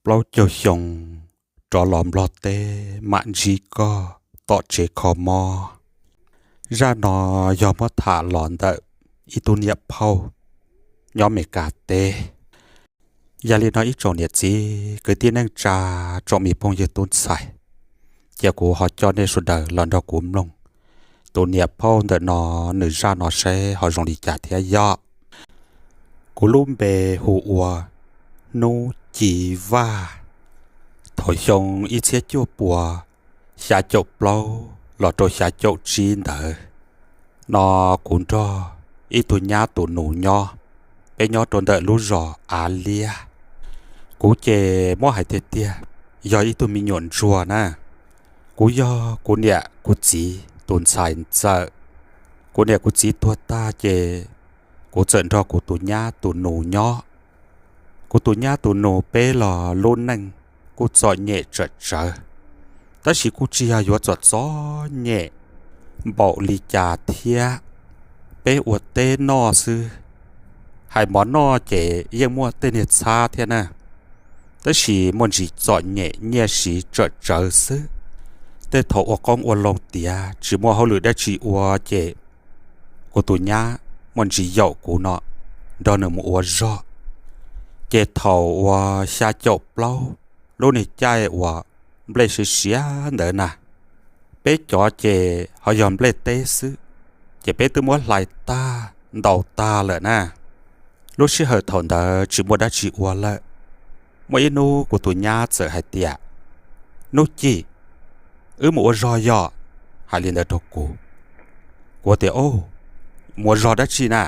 plaub caug xyoo rov los Nplog teb mam ntsib koj tom tsev kho mob. Zaj no yog muab tham los ntawm ib tug niam phauj nyob Meskas teb. Yog li no ib tsoom niam txiv kwv tij neej tsa, tsoom me phooj ywg tub ntxhais, cia kuv ho coj nej sawv daws los nrog kuv mloog tus niam phauj ntawm no nws zaj no saib ho zoo li cas thiab yog. Kuv lub npe hu ua Hnub Ci Vaj. Thaum xyoo ib txhiab cuaj puas xya caum plaub los rau xya caum tsib ntawd no, kuv nrog ib tug nyab tus nus nyob, peb nyob rau ntawm lub zos Av Liab. Kuv ces muab hais tiag tiag, yog ib tug me nyuam ntsuag na. Kuv yog kuv niam kuv txiv tus ntxhais ntxawm. Kuv niam kuv txiv tuag tag ces kuv txawm nrog kuv tus nyab tus nus nyob. Kuv tus nyab tus nus peb los lub neej kuj txom nyem tsawm tsawv, tab sis kuj tsis yog yuav txom txom nyem npaum li cas thiab. Peb ua teb noj xwb, hais mov noj ces yeej muaj tej niag txhab thiab na, tab sis muaj ntsis txom nyem nyiaj siv tsawm tsawv xwb. Tej thaum ua qoob ua loo tiav tsis muaj hauj lwm dab tsi ua ces kuv tus nyab muaj ntsis yaum kuv no nrog nws mus ua zog. Ces thaum uas xya caum plaub, lub niag caij uas nplej siav siav ntawd na, peb cov ces ho yog nplej teb xwb, ces peb twb muab hlais tag ntaus tag lawm na. Lub sij hawm thaum ntawd tsis muaj dab tsi ua lawm. Muaj ib hnub kuv tus nyab txawm hais tias, Hnub Ci, wb mus ua zog yog? Hais li ntawd rau kuv. Kuv tias, Mus ua zog dab tsi na?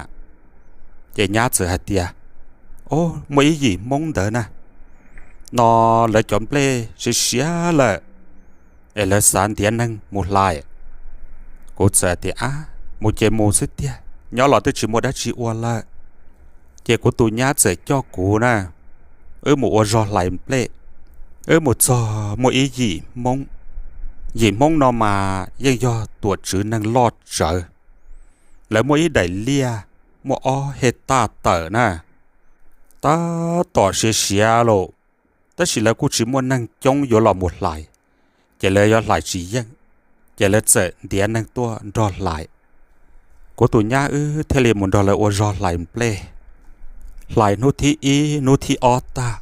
Ces nyab txawm hais tias, Ob, muaj ib yim Hmoob ntawd na, no lawv cov nplej siav siav lawm, es lawv xav ntiav neeg mus hlais. Kuv txawm tias, Ab, mus ces mus xwb tiag, nyob los twb tsis muaj dab tsi ua lawm. Ces kuv tus nyab txawm coj kuv na, wb mus ua zog hlais nplej. Wb mus txog muaj ib yim Hmoob. Yim Hmoob no mas yeej yog tuam tswv neeg loj tsawv. Lawv muaj ib daim liaj muaj ob hej taj tawm na, tab tom siav siav lawm, tab sis lawv kuj tsis muaj neeg coob yuav los mus hlais, ces lawv yuav hlais tsis yeej, ces lawv txawm ntiav neeg tuaj nrog hlais. Kuv tus nyab wb thiaj li mus nrog lawv ua zog hlais nplej. Hlais hnub thib ib hnub thib ob tag,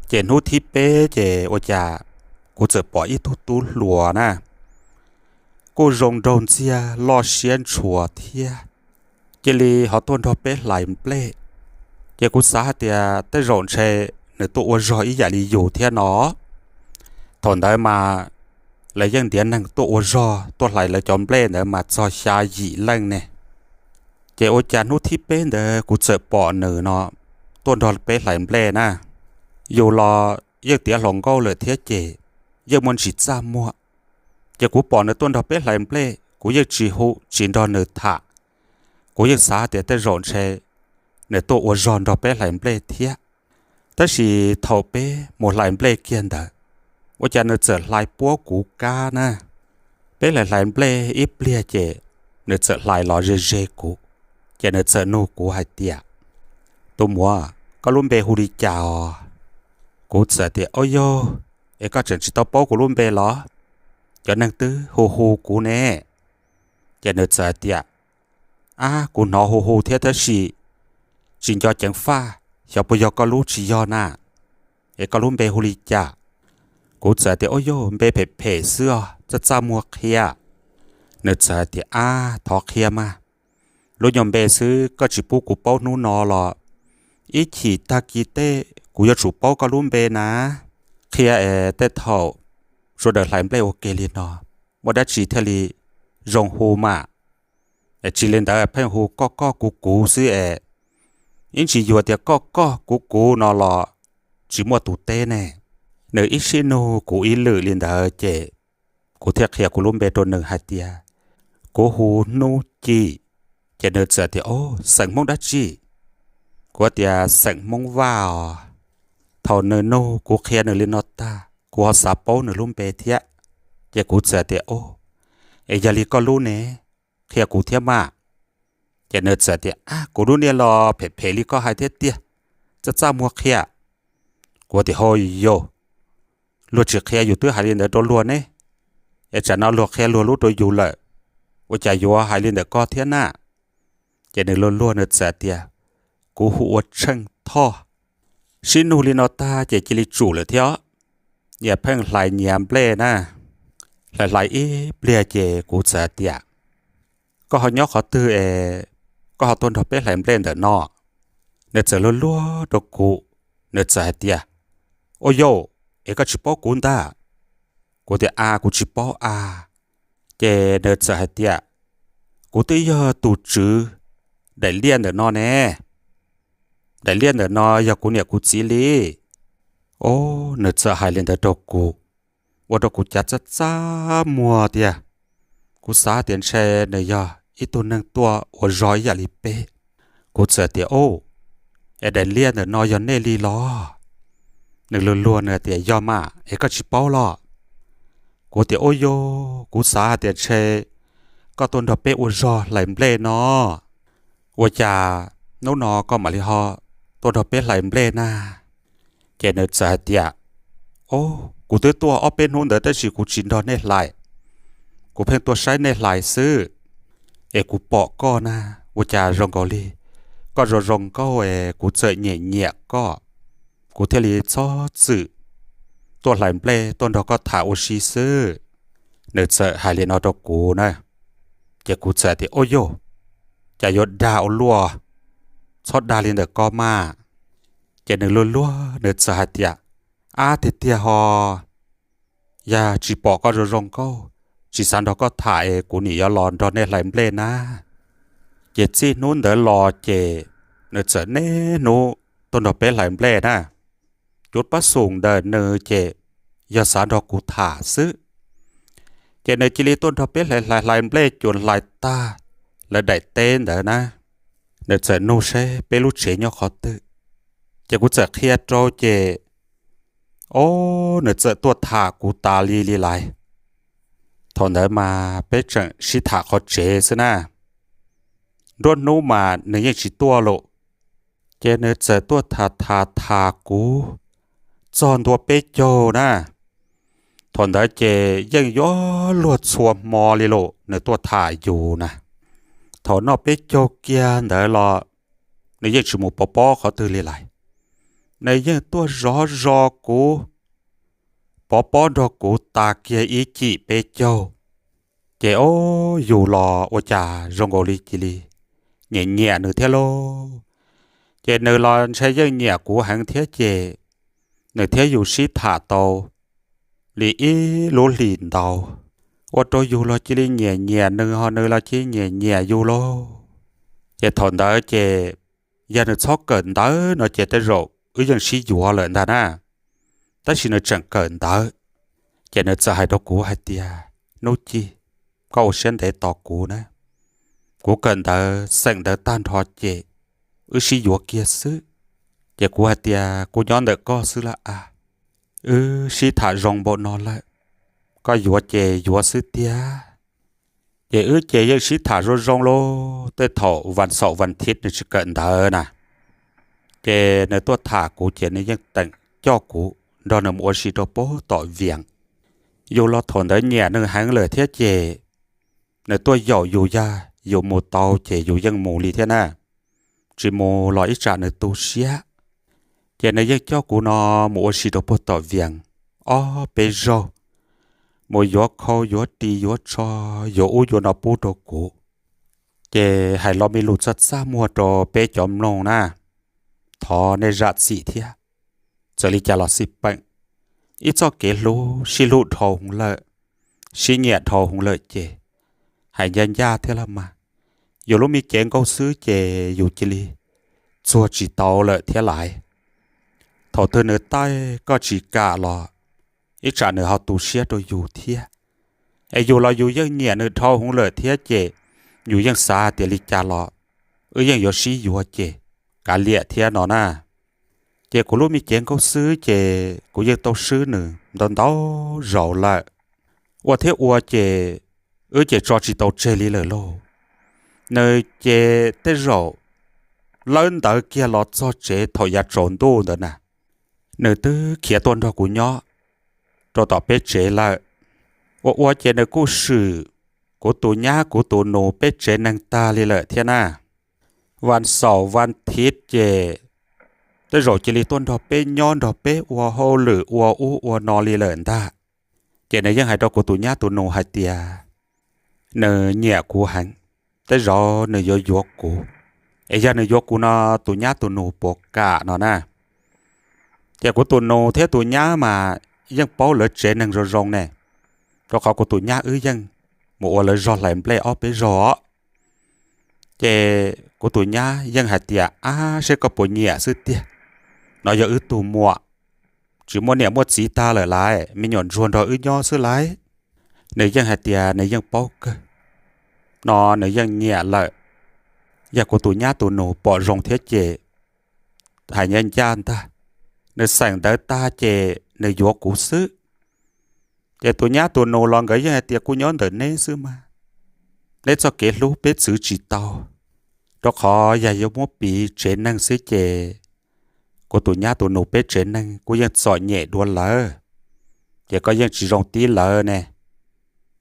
ces hnub thib peb ces ua cas kuv txawm pom ib tug tub hluas na, kuj zoo nraug ntxiag loj siab ntshua thiab, cia li ho tuaj nrog peb hlais nplej. Ces kuv xav hais tias tej zaum ntshe nws tuaj ua zog ib yam li yus thiab no. Thaum ntawd mas lawv yeej ntiav neeg tuaj ua zog tuaj hlais lawv cov nplej ntawd mas txog xya yim leej ne. Ces ua cas hnub thib peb ntawd kuv txawm pom nws no tuaj nrog peb hlais nplej na. Yus los yeej tiav hluas nkauj lawm thiab ces yeej muaj ntsis txaj muag. Ces kuv pom nws tuaj nrog peb hlais nplej, kuv yeej tsis hu tsis nrog nws tham. Kuv yeej xav tias tej zaum ntshe nws tuaj ua zog nrog peb hlais nplej thiab. Tab sis thaum peb mus hlais nplej kiag ntawd, ua cas nws txawm hlais puab kuv kab na. Peb hlais hlais nplej ib pliag ces nws txawm hlais los ze ze kuv, ces nws txawm nug kuv hais tias, Tus muam, koj lub npe hu li cas os? Kuv txawm tias, Au yog, es koj tseem tsis tau paub kuv lub npe los? Cov neeg twb hu hu kuv ne. Ces nws txawm hais tias, Ab, kuv hnov hu hu thiab tab sis tsis nco ceev faj, xyov puas yog koj lub tsis yog na. Es koj lub npe hu li cas? Kuv txawm tias, Au yog, npe phem phem xwb os, txaj txaj muag qhia. Nws txawm hais tias, Ab, thov qhia mas, lub nyuag npe xwb koj tsis pub kuv paub hnub no los ib chim tag kis tej kuv yuav tsum paub koj lub npe na. Qhia es tej thaum sawv daws hlais nplej ua ke li no, muaj dab tsi thiaj li zoo hu mas. Es tsis li ntawd pheej hu koj koj kuv kuv xwb es, ib ntsis yuav tias koj koj kuv kuv no los tsis muaj tus teb ne. Nws ib sib nug kuv ib lwm li ntawd ces kuv thiaj qhia kuv lub npe rau nws hais tias, Kuv hu Hnub Ci. Ces nws txawm tias, Au, xeem Hmoob dab tsi? Kuv tias, Xeem Hmoob Vaj os. Thaum nws nug kuv qhia nws li no tag, kuv ho xav paub nws lub npe thiab. Ces kuv txawm tias, Au, es yog li koj lub ne, qhia kuv thiab mas. Ces nws txawm tias, Ab, kuv lub niag los phem phem li koj hais thiab tiag, txaj txaj muag qhia. Kuv tias, Hos yog, luag tsis qhia yus twb hais li ntawd rau luag ne, es tsam no luag qhia luag lub rau yus lawm, ua cas yuav hais li ntawm koj thiab na? Ces nws luag luag nws txawm tias, Kuv hu ua Tsheej Thoj. Sib nug li no tag ces cia li tsum lawm thiab. Nyias pheej hlais nyias nplej na, hlais hlais ib pliag ces kuv txawm tias, Koj ho nyob qhov twg es koj ho tuaj nrog peb hlais nplej ntawm no? Nws txawm luag luag rau kuv, nws txawm hais tias, Ua yau, es koj tsis paub kuv ntag? Kuv tias, A, kuv tsis paub a. Ces nws txawm hais tias, Kuv twb yog tus tswv daim liaj ntawm no ne, daim liaj ntawm no yog kuv niam kuv txiv li. Os, nws txawm hais li ntawd rau kuv, ua rau kuv cav txaj txaj muag tiag. Kuv xav tias ntshe nws yog ib tug neeg tuaj ua zog ib yam li peb. Kuv txawm tias, Os, es daim liaj ntawm no yog nej li los? Nws luag luag nws tias, Yog mas, es koj tsis paub los? Kuv tias, Ua yau, kuv xav hais tias ntshe koj tuaj nrog peb ua zog hlais nplej no, ua cas hnub no koj mam li ho tuaj nrog peb hlais nplej na? Ces nws txawm hais tias, Os, kuv twb tuaj ob peb hnub ntawd tab sis kuv tsis nrog nej hlais, kuv pheej tuaj saib nej hlais xwb. Es kuv pom koj na, ua cas zoo nkaus li koj zoo zoo nkauj es kuv txawm nyiam nyiam koj, kuv thiaj li txhob txwm tuaj hlais nplej tuaj nrog koj tham ua si xwb. Nws txawm hais li no rau kuv na, ces kuv txawm tias, Ua yau, cas yuav dag ua luaj, txhob dag li ntawm koj mas. Ces nws luag luag nws txawm hais tias, Ab, tiag tiag ho, yog tsis pom koj zoo zoo nkauj, tsis xav nrog koj tham es kuv nim yuav los nrog nej hlais nplej na. Ces txij hnub ntawd los ces nws txawm niaj hnub tuaj nrog peb hlais nplej na. Cuab pab xum ntawm nws ces yog xav nrog kuv tham xwb. Ces nws cia li tuaj nrog peb hlais hlais hlais nplej cuag hlais tag lawv daim teb ntawd na, nws txawm nug seb peb lub tsev nyob qhov twg. Ces kuv txawm qhia rau ces, ob, nws txawm tuaj tham kuv tas li li lais. Thaum ntawd mas peb tseem sib tham qhov tsev xwb na. Nruab hnub mas nws yeej tsis tuaj lawm, ces nws txawm tuaj tham tham tham kuv txog ntua peb caug na. Thaum ntawd ces yeej yuav luag txhua hmo li lawm nws tuaj tham yus na. Thaum noj peb caug kiag ntawd los nws yeej tsis mus pov pob qhov twg li lais. Nws yeej tuaj zov zov kuv, pov pob nrog kuv tas kiag ib cim peb caug. Ces ob, yus los ua cas zoo nkaus li cia li nyiam nyiam nws thiab lauj. Ces nws los ntshe yeej nyiam kuv heev thiab ces nws thiab yus sib tham tau li ib lub hlis ntau, ua rau yus los cia li nyiam nyiam nws ho nws los cia li nyiam nyiam yus lauj. Ces thaum ntawd ces yog nws txhob kawm ntawv no ces tej zaum wb yeej sib yuav lawm ntag na. Tab sis nws tseem kawm ntawv, ces nws txawm hais rau kuv hais tias, Hnub Ci, koj ua siab ntev tos kuv na, kuv kawm ntawv xeem ntawv tag nrho ces wb sib yuav kiag xwb. Ces kuv hais tias, Kuv nyob ntawm koj xwb lawm a, wb sib tham zoo npaum no lawm, koj yuav ces yuav xwb tiag. Ces wb ces yeej sib tham zoo zoo lauj, tej thaum vas xaum vas thiv nws tsis kawm ntawv na, ces nws tuaj tham kuv ces nws yeej teem coj kuv nrog nws mus ua si rau pem tom Vias. Yus los thaum ntawd nyiam nws heev lawm thiab ces nws tuaj yaum yus, yog yus mus tau ces yus yeej mus li thiab na, tsis mus los ib tsam nws tu siab. Ces nws yeej coj kuv no mus ua si rau pem tom Vias ob peb zaug, mus yuav khau yuav ris yuav tsho, yuav ub yuav no pub rau kuv. Ces hais lo me lus txaj txaj muag rau peb cov mloog na, thov nej zam txim thiab. Txawm li cas los xij peem, ib txoj kev hlub sib hlub dhau heev lawm, sib nyiam dhau heev lawm ces hais ncaj ncaj thiab los mas, yus lub me cev nkauj xwb ces yus cia li txuag tsis tau lawm thiab lais. Thaum twg nws taij koj tsis kam los ib tsam nws ho tu siab rau yus thiab. Es yus los yus yeej nyiam nws dhau heev lawm thiab ces yus yeej xav tias li cas los wb yeej yuav sib yuav ces kav liam thiab no na. Ces kuv lub me cev nkauj xwb ces kuv yeej tau swb nws ntau ntau zaus lawm. Ua thiab ua ces wb ces tso tsis tau tseg li lawm lauj. Nws ces tej zaum lawb ntawv kiag los txog tsev thaum yav tsaus ntuj ntawd na, nws twb khiav tuaj nrog kuv nyob rau tom peb tsev lawm. Ua ua ces nws kuj swm kuv tus nyab kuv tus nus peb tsev neeg tag li lawm thiab na. Vas xaum vas thiv ces tej zaum cia li tuaj nrog peb nyob, nrog peb ua hauj lwm ua ub ua no li lawm ntag. Ces nws yeej hais rau kuv tus nyab tus nus hais tias nws nyiam kuv heev, tej zaum nws yuav yuav kuv, es yog nws yuav kuv no tus nyab tus nus puas kam no na. Ces kuv tus nus thiab tus nyab mas yeej paub lawv tsev neeg zoo zoo ne, rau qhov kuv tus nyab wb yeej mus ua lawv zog hlais nplej ob peb zaug os. Ces kuv tus nyab yeej hais tias, ab, seb koj puas nyiam xwb tiag, no yog wb tus muam, tsis muaj niam muaj txiv tag lawm laiv, me nyuam ntsuag nrog wb nyob xwb laiv. Nws yeej hais tias nws yeej paub kawg, no nws yeej nyiam lawm. Yog kuv tus nyab tus nus pom zoo thiab ces hais ncaj ncaj ntag, nws xeem ntawv tag ces nws yuav kuv xwb. Ces tus nyab tus nus los nkawd yeej hais tias kuv nyob ntawm neb xwb mas, neb txoj kev hlub peb txwv tsis tau, rau qhov yog yuav muab piv tsev neeg xwb ces kuv tus nyab tus nus peb tsev neeg kuj yeej txom nyem dua lawv, ces koj yeej tsis zoo tib lawv ne.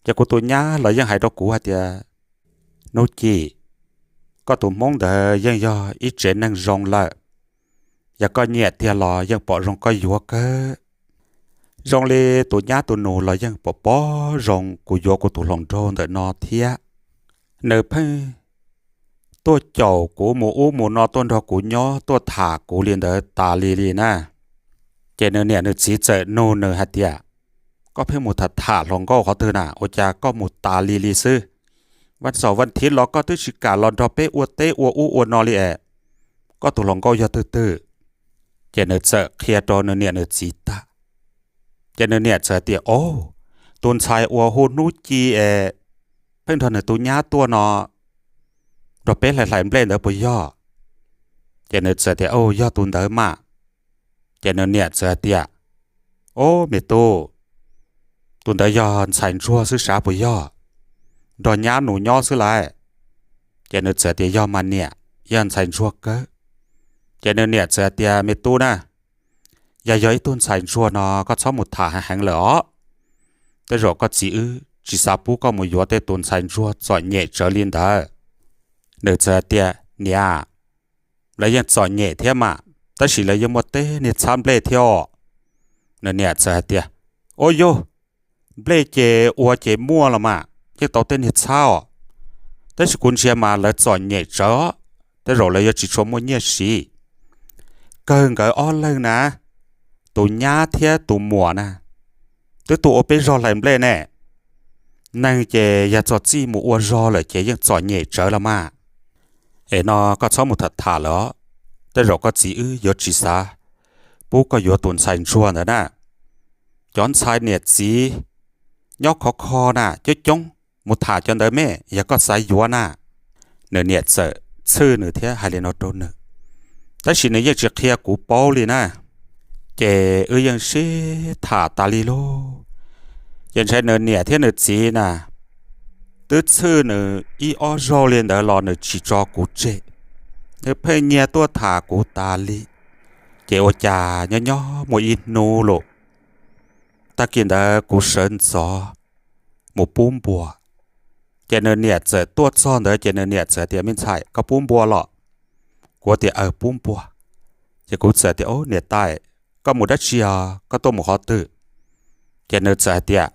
Ces kuv tus nyab los yeej hais rau kuv hais tias, Nuj Ci, koj tus hmoob ntawd yeej yog ib tsev neeg zoo lawm, yog koj nyiam tiag los yeej pom zoo koj yuav kawg. Zoo li tus nyab tus nus los yeej pom pom zoo kuv yuav kuv tus hluas nraug ntawm no thiab. Nws pheej tuaj caum kuv mus ub mus no, tuaj nrog kuv nyob, tuaj tham kuv li ntawd tas li li na. Ces nws niam nws txiv txawm nug nws hais tias, Koj pheej mus tham tham hluas nkauj qhov twg na, ua cas koj mus tas li li xwb? Vaj xaum vaj thiv los koj twb tsis kam los nrog peb ua teb ua ub ua no li es, koj tus hluas nkauj yog twg twg? Ces nws txawm qhia rau nws niam nws txiv tag. Ces nws niam txawm tias, Au, tus ntxhais uas hu Hnub Ci es pheej nrog nws tus nyab tuaj no, nrog peb hlais hlais nplej ntawd puas yog? Ces nws txawm tias, Au, yog tus ntawd mas. Ces nws niam txawm hais tias, Au, me tub, tus ntawd yog ntxhais ntsuag xwb sav puas yog? Nrog nyab nus nyob xwb laiv. Ces nws txawm tias, Yog mas niam, yog ntxhais ntsuag kawg. Ces nws niam txawm hais tias, Me tub na, yog yog ib tug ntxhais ntsuag no koj txhob mus tham heev heev lawm os. Tej zaum koj txiv wb tsis xav pub koj mus yuav tej tus ntxhais ntsuag txom nyem tsawv li ntawd. Nws txawm hais tias, Niam, lawv yeej txom nyem thiab mas, tab sis lawv yeej muaj tej niag txhab nplej thiab os. Nws niam txawm hais tias, Au yog, nplej ces ua ces muaj los mas, yeej tau tej niag txhab os. Tab sis kuv ntsia mas lawv txom nyem tsawv os, tej zaum lawv yuav tsis tshua muaj nyiaj siv. Kawg nkawd ob leeg na, tus nyab thiab tus muam na, twb tuaj ua peb zog hlais nplej ne. Neeg ces yog txog txij mus ua zog lawm ces yeej txom nyem tsawv los mas. Es no koj txhob mus tham tham lawm os, tej zaum koj txiv wb yuav tsis xav pub koj yuav tus ntxhais ntsuag ntawd na. Cov ntxhais niam txiv nyob khov kho na, coob coob, mus tham cov ntawd me, yog koj xav yuav na. Nws niam txawm txhwj nws thiab hais li no rau nws, tab sis nws yeej tsis qhia kuv paub li na. Ces wb yeej sib tham tas li lauj. Ces ntshai nws niam thiab nws txiv na twb txhwj nws ib ob zaug li ntawd los nws tsis tso kuv tseg, nws pheej nyiag tuaj tham kuv tas li. Ces ua cas nyob nyob muaj ib hnub lauj, tag kis ntawd kuv sawv ntxov mus pub npua, ces nws niam txawm tuaj txog ntawd ces nws niam txawm tias, Me ntxhais, koj pub npua los? Kuv tias, Aws, pub npua. Ces kuv txawm tias, Au, niam tais, koj mus dab tsi os, koj tuaj mus qhov twg? Ces nws txawm hais tias,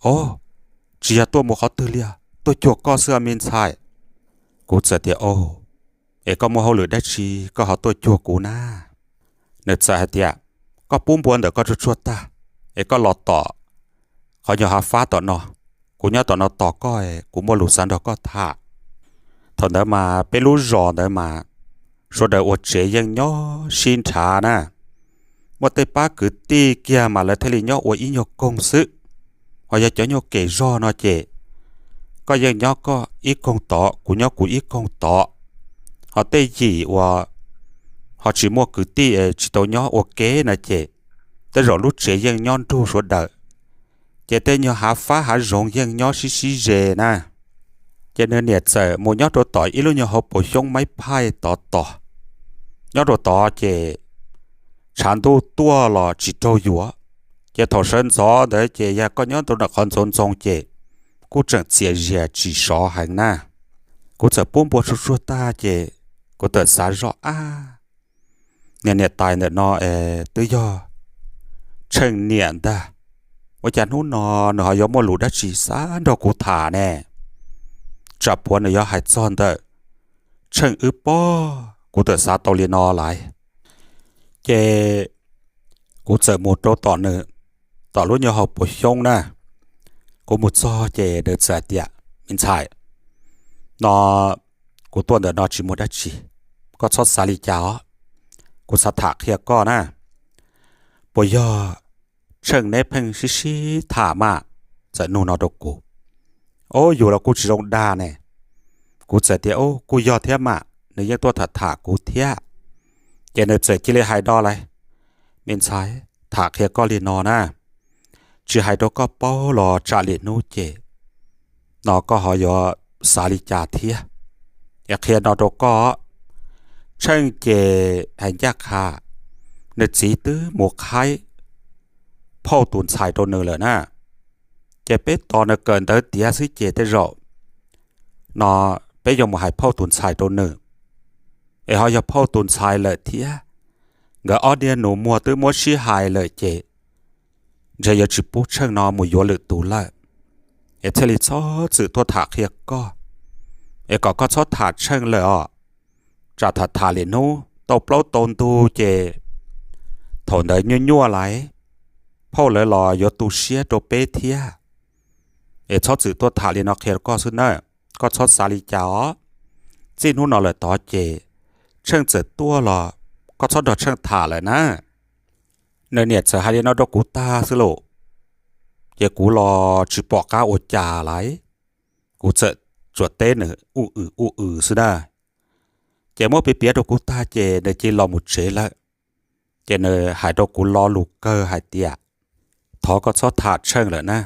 Au, tsis yog tuaj mus qhov twg li os, tuaj cuag koj xwb os me ntxhais. Kuv txawm tias, Au, es koj muaj hauj lwm dab tsi koj ho tuaj cuag kuv na? Nws txawm hais tias, Koj pub npua ntawm koj tsuag tsuag tag, es koj los tom qhov nyuag hav fab tom no, kuv nyob tom no tos koj, kuv muaj lus xav nrog koj tham. Thaum ntawd mas peb lub zos ntawd mas sawv daws ua tsev yeej nyob sib nrhav na, muaj tej pab kwv tij kiag mas lawv thiaj li nyob ua ib nyuag koog xwb. Ho yog cov nyuag kem zog no ces koj yeej nyob koj ib koog tod, kuv nyob kuv ib koog tod. Ho tej yim uas ho tsis muaj kwv tij es tsis tau nyob ua ke no ces tej zaum lub tsev yeej nyob nrug sawv daws, ces tej nyuag hav fab hav zoov yeej nyob sib sib ze na. Ces nws niam txawm mus nyob rau tom ib lub nyuag hauv paus xyoob maib phaij tod tos. Nyob rau tod ces tshav ntuj tuaj los tsis raug yuav. Ces thaum sawv ntxov ntawd ces yog koj nyob rau ntawm qhov ntxoov ntxoo ces kuj tseem txias zias tsis sov heev na. Kuv txawm pub npua tsuag tsuag tag ces kuv txawm xav zoj ab, niag niam tais ntawm no es twb yog Tsheej niam ntag. Ua cas hnub no nws ho yuav muaj lus dab tsi xav nrog kuv tham ne? Tsam puav nws yuav hais txog ntawm Tsheej wb pob. Kuv txawm xav tau li no lais. Ces kuv txawm mus rau tom nws, tom lub nyuag hauv paus xyoob na. Kuv mus txog ces nws txawm hais tias, Me ntxhais, no kuv tuaj ntawm no tsis muaj dab tsi, koj txhob xav li cas os. Kuv xav tham qhia koj na. Puas yog Tsheej neb pheej sib sib tham mas? Txawm nug no rau kuv. Ob, yus los kuj tsis zoo dag ne. Kuv txawm tias, Ob, kuj yog thiab mas, nws yeej tuaj tham tham kuv thiab. Ces nws txawm cia li hais no lais, Me ntxhais, tham qhia koj li no na, tsis hais rau koj paub los tsam lwm hnub ces no koj ho yuav xav li cas thiab. Es qhia no rau koj, Tsheej ces hais ncaj qha, nws txiv twb mus qhaib phauj tus ntxhais rau nws lawm na. Ces peb tos nws kawm ntawv tiav xwb ces tej zaum no peb yuav mus hais phauj tus ntxhais rau nws. Es ho yog phauj tus ntxhais lawm thiab, nkawd ob niag nus muag twb muab sib hais lawm ces ntshe yuav tsis pub Tsheej no mus yuav lwm tus lawm. Es thiaj li txhob txwm tuaj tham qhia koj, es kom koj txhob tham Tsheej lawm os. Tsam tham tham lwm hnub tau plaub tau ntug ces thaum ntawd nyuaj nyuaj lais, phauj lawv los yuav tu siab rau peb thiab. Es txhob txwm tuaj tham li no qhia koj xwb na, koj txhob xav li cas os. Txij hnub no lawm tod ces Tsheej txawm tuaj los koj txhob nrog Tsheej tham lawm na. Nws niam txawm hais li no rau kuv tag xwb lauj, ces kuv los tsis pom qab ua cas lais. Kuv txawm tsuas teb nws ub w ub w xwb na. Ces muab piav piav rau kuv tag ces nws cia li los mus tsev lawm. Ces nws hais rau kuv lo lus kawg hais tias, Thov koj txhob tham Tsheej lawm na.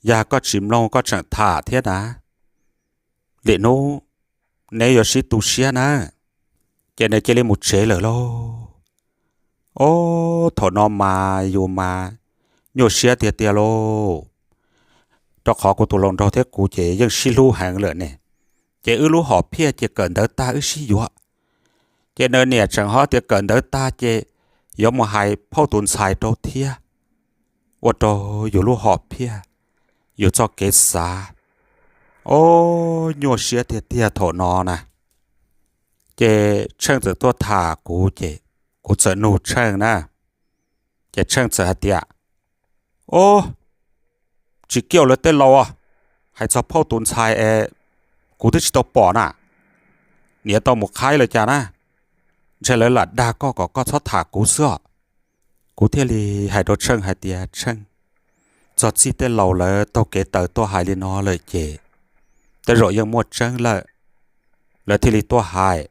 Yog koj tsis mloog koj tseem tham thiab na, lwm hnub neb yuav sib tu siab na. Ces nws cia li mus tsev lawm lauj. Ob, thaum no mas yus mas nyuaj siab tiag tiag lauj, rau qhov kuv tus hluas nraug thiab kuv ces yeej sib hlub heev lawm ne. Ces wb lub hom phiaj ces kawm ntawv tag wb sib yuav. Ces nws niam tseem ho tias kawm ntawv tag ces yuav mus hais phauj tus ntxhais rau thiab, ua rau yus lub hom phiaj, yus txoj kev xav, ob, nyuaj siab tiag tiag thaum no na. Ces Tsheej txawm tuaj tham kuv ces kuv txawm nug Tsheej na. Ces Tsheej txawm hais tias, Ob, tsis kiaj lawv tej laus, hais txog phauj tus ntxhais es kuv twb tsis tau pom na, niam tau mus qhaib lawm cas na, ntshe lawv lam dag koj kom koj txhob tham kuv xwb os. Kuv thiaj li hais rau Tsheej hais tias, Tsheej, txog txij tej laus lawv taug kev tawm tuaj hais li no lawm ces tej zaum yeej muaj tseeb lawm, lawv thiaj li tuaj hais.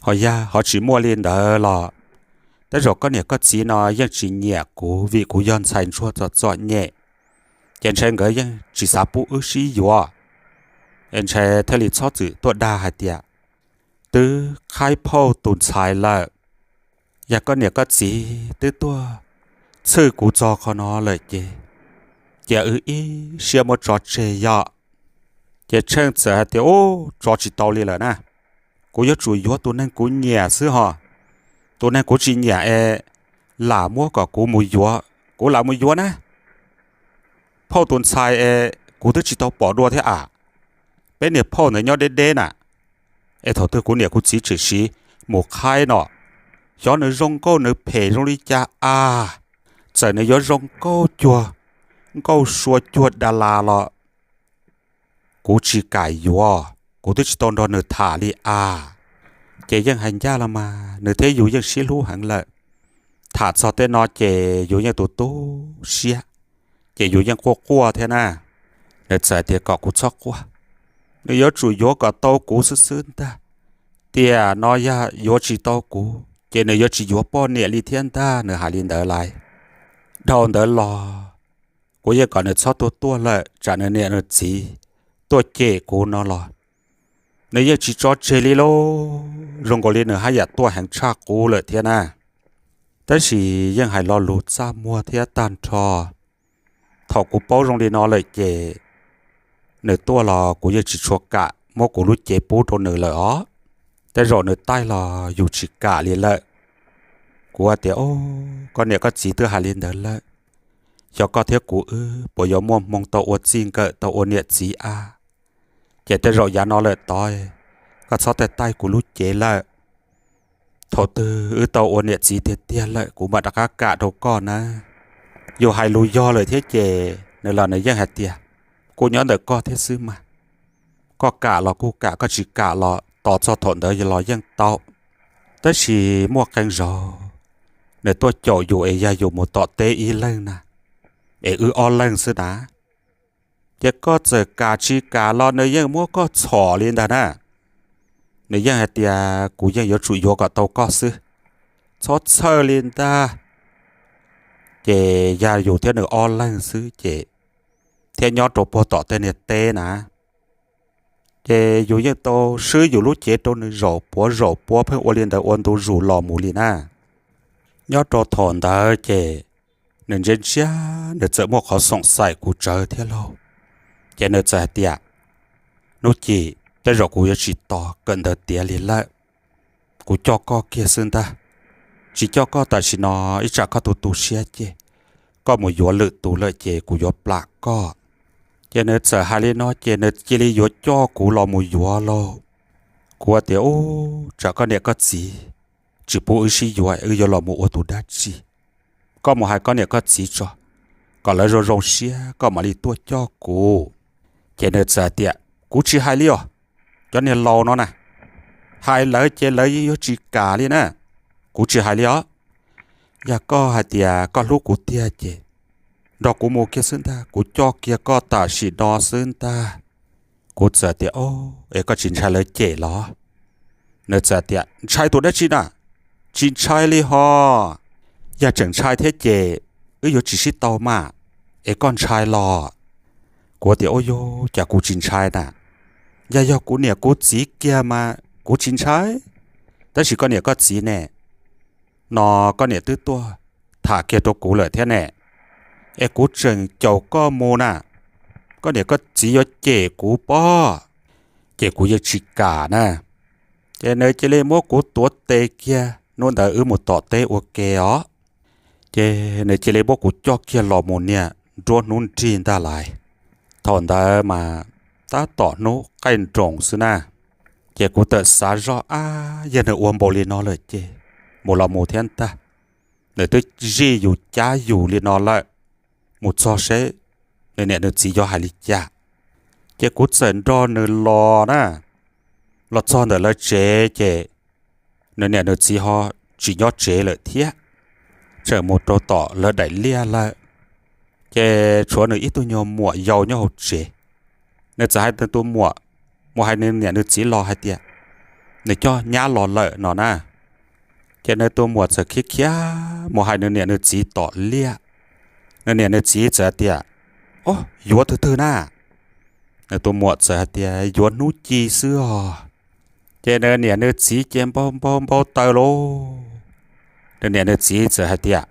Ho yog ho tsis muaj li ntawd los tej zaum koj niam koj txiv no yeej tsis nyiam kuv vim kuv yog ntxhais ntsuag txom txom nyem, ces ntshe nkawd yeej tsis xav pub wb sib yuav. Es ntshe thiaj li txhob txwm tuaj dag hais tias twb qhaib phauj tus ntxhais lawm. Yog koj niam koj txiv twb tuaj txhwj kuv txog qhov no lawm ces cia wb ib siab muab tso tseg yom. Ces Tsheej txawm hais tias, Ub, tso tsis tau li lawm na, kuv yuav tsum yuav tus neeg kuv nyiam xwb ho. Tus neeg kuv tsis nyiam es lam muab kom kuv mus yuav, kuv lam mus yuav na. Phauj tus ntxhais es kuv twb tsis tau pom dua thiab a. Peb niag phauj ntawd nyob deb deb na, es thaum twg kuv niam kuv txiv tshwm sim mus qhaib no, xyov nws zoo nkauj nws phem zoo li cas a. Txawm nws yuav zoo nkauj cuag nkauj sua cuag da las los kuv tsis kam yuav, kuv twb tsis tau nrog nws tham li a. Ces yeej hais ncaj los mas nws thiab yus yeej sib hlub heev lawm. Tham txog tej no ces yus yeej tu tu siab, ces yus yeej quaj quaj thiab na. Nws txawm tias kom kuv txhob quaj, nws yuav tsum yuav kom tau kuv xwb xwb ntag. Tiam no yog yuav tsis tau kuv ces nws yuav tsis yuav poj niam li thiab ntag, nws hais li ntawd lais. Dhau ntawd los kuv yeej kom nws txhob tuaj tuaj lawm, tsam nws niam nws txiv tuaj cem kuv no los nws yeej tsis tso tseg li lauj, zoo nkaus li nws haj yam tuaj heev tshaj qub lawm thiab na. Tab sis yeej hais lo lus txaj muag thiab tag nrho. Thaum kuv paub zoo li no lawm ces nws tuaj los kuv yeej tsis tshua kam muab kuv lub cev pub rau nws lawm os. Tej zaum nws taij los yus tsis kam li lawm. Kuv hais tias, Koj niam koj txiv twb hais li ntawd lawm, xyov koj thiab kuv wb puas yuav muaj hmoo tau ua txij nkawm tau ua niam txiv a? Ces tej zaum yav no lawm tod, koj txhob taij taij kuv lub cev lawm. Thaum twg wb tau ua niam txiv tiag tiag lawm kuv mam rov qab kam rau koj nawb. Yus hais lus yog lawm thiab ces nws los nws yeej hais tias, Kuj nyob ntawm koj thiab xwb mas. Koj kam los kuj kam, koj tsis kam los tos txog thaum ntawd los yeej tau. Tab sis muaj qee zaug nws tuaj caum yus es yog yus mus tom teb ib leeg na, es wb ob leeg xwb na. Ces koj txawm kam tsis kam los nws yeej muab koj txhom li ntag na. Nws yeej hais tias, Kuv yeej yuav tsum yuav kom tau koj xwb, txhob txhawj li ntag. Ces yog yus thiab nws ob leeg xwb ces thiab nyob rau puag tom tej niag teb na, ces yus yeej tau swb yus lub cev rau nws zaum puav zaum puav pheej ua li ntawd ua ntu zus los mus li na. Nyob rau thaum ntawd ces nws ntsia ntsia, nws txawm muaj qhov xoom xaim kuv tsawv thiab lauj. Ces nws txawm hais tias, Hnub Ci, tej zaum kuv yuav tsis tos kawm ntawv tiav li lawm, kuv coj koj kiag xwb ntag. Tsis coj koj tam sim no ib tsam koj tu tu siab ces koj mus yuav lwm tus lawm ces kuv yuav plam koj. Ces nws txawm hais li no ces nws cia li yuav coj kuv los mus yuav lauj. Kuv tias, Ub, tsam koj niam koj txiv tsis pub wb sib yuav, wb yuav los mus ua tus dab tsi? Koj mus hais koj niam koj txiv tso, kom lawv zoo zoo siab koj mam li tuaj coj kuv. Ces nws txawm hais tias, Kuv tsis hais li os, cov niag laus no na, hais lawv ces lawv yuav tsis kam li na. Kuv tsis hais li os. Yog koj hais tias koj hlub kuv tiag ces nrog kuv mus kiag xwb ntag, kuv coj kiag koj tam sim no xwb ntag. Kuv txawm tias, Ob, es koj tsis ntshai lawv cem los? Nws txawm tias, Ntshai tus dab tsi na? Tsis ntshai li ho. Yog tseem ntshai thiab ces wb yuav tsis sib tau mas, es koj ntshai los? Kuv tias, Ub yug, cas kuv tsis ntshai na? Yog yog kuv niam kuv txiv kiag mas kuv tsis ntshai, tab sis koj niam koj txiv ne, no koj niam twb tuaj tham kiag rau kuv lawm thiab ne, es kuv tseem caum koj mus na, koj niam koj txiv yuav cem kuv pob. Ces kuv yeej tsis kam na. Ces nws cia li muab kuv tuav tes kiag, hnub ntawd wb mus tom teb ua ke os. Ces nws cia li muab kuv coj kiag los mus niag nruab hnub nrig ntag lais. Thaum ntawd mas tab tom hnub qaij nroos xwb na. Ces kuv txawm xav zoj, Ab, yog nws ua npaum li no lawm ces mus los mus thiab ntag. Nws twb zij yus cab yus li no lawm, mus txog seb nws niam nws txiv yuav hais li cas. Ces kuv txawm nrog nws los na. Los txog ntawm lawv tsev ces nws niam nws txiv ho tsis nyob tsev lawm thiab, tseem mus rau tom lawv daim liaj lawm. Ces tshuav nws ib tug nyuag muam yau nyob hauv tsev. Nws txawm hais nws tus muam mus hais nws niam nws txiv los hais tias nws coj nyab los lawm no na. Ces nws tus muam txawm khiav khiav mus hais nws niam nws txiv tom liaj. Nws niam nws txiv txawm hais tias, Ob, yuav tus twg na? Nws tus muam txawm hais tias, Yuav Hnub Ci xwb os. Ces nws niam nws txiv ces npau npau npau taws lauj. Nws niam nws txiv txawm hais tias,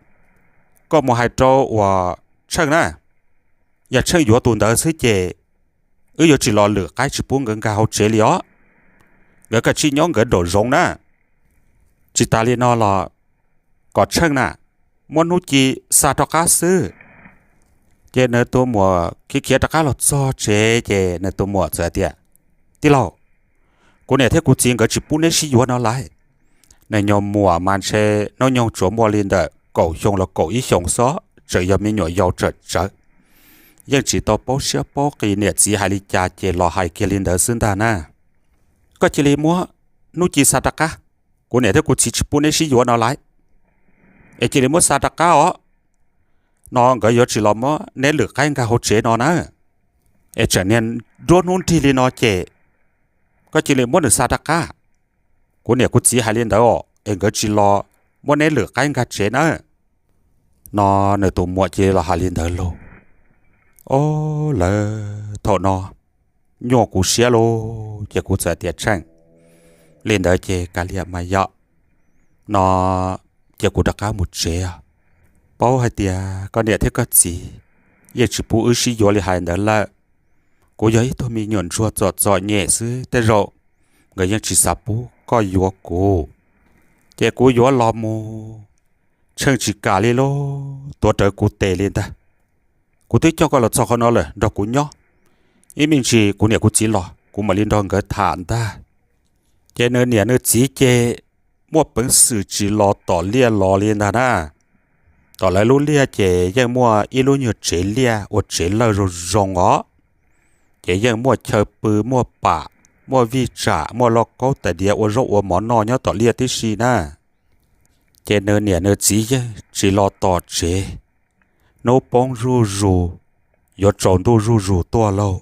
Koj mus hais rau uas Tsheej na, yog Tsheej yuav tus ntawd xwb ces wb yuav tsis los lwm qaib tsis pub nkawd nkag hauv tsev li os. Nkawd kav tsij nyob nkawd nraum zoov na. Tsis tas li no los kom Tsheej na muab Hnub Ci xa rov qab xwb. Ces nws tus muam khiav khiav rov qab los txog tsev ces nws tus muam txawm tias, Tij laug, kuv niam thiab kuv txiv nkawd tsis pub neb sib yuav no lais. Nws nyuag muam mas ntshe hnub nyoog tsuas muaj li ntawm kaum xyoo los kaum ib xyoos xwb, tseem yog me nyuam yaus tsawm tsawv, yeej tsis tau paub siab paub qis niam txiv hais li cas ces los hais kiag li ntawd xwb ntag na. Koj cia li muab Hnub Ci xa rov qab, kuv niam thiab kuv txiv tsis pub neb sib yuav no lais, es cia li muab xa rov qab os. No nkawd yuav tsis los muab neb lwm qaib nkag hauv tsev no na. Es tseem niag nruab hnub nrig li no ces koj cia li muab nws xa rov qab. Kuv niam kuv txiv hais li ntawd os, es nkawd tsis los muab neb lwm qaib nkag tsev na. No nws tus muam cia li los hais li ntawd lauj. Ob, lawv thaum no nyuaj kuv siab lauj, ces kuv txawm tias, Tsheej, li ntawd ces kav liam mas yom. No cia kuv rov qab mus tsev os. Paub hais tias koj niam thiab koj txiv yeej tsis pub wb sib yuav li hais ntawd lawm. Kuv yog ib tug me nyuam ntsuag txom txom nyem xwb, tej zaum nkawd yeej tsis xav pub koj yuav kuv. Ces kuv yuav los mus, Tsheej tsis kam li lauj, tuav rawv kuv tes li ntag. Kuv twb coj koj los txog qhov no lawm, nrog kuv nyob, ib me ntsis kuv niam kuv txiv los kuv mam li nrog nkawd tham ntag. Ces nws niam nws txiv ces muaj peev xwm tsis los tom liaj los li ntag na. Tom lawv lub liaj ces yeej muaj ib lub nyuag tsev liaj ua tsev lawj zoo zoo os. Ces yeej muaj chaw pw, muaj pam, muaj vij tsam, muaj lauj kaub tais diav ua zaub ua mov noj nyob tom liaj tib si na. Ces nws niam nws txiv yeej tsis los tom tsev, hnub poob zuj zus, yuav tsaus ntuj zuj zus tuaj lauj.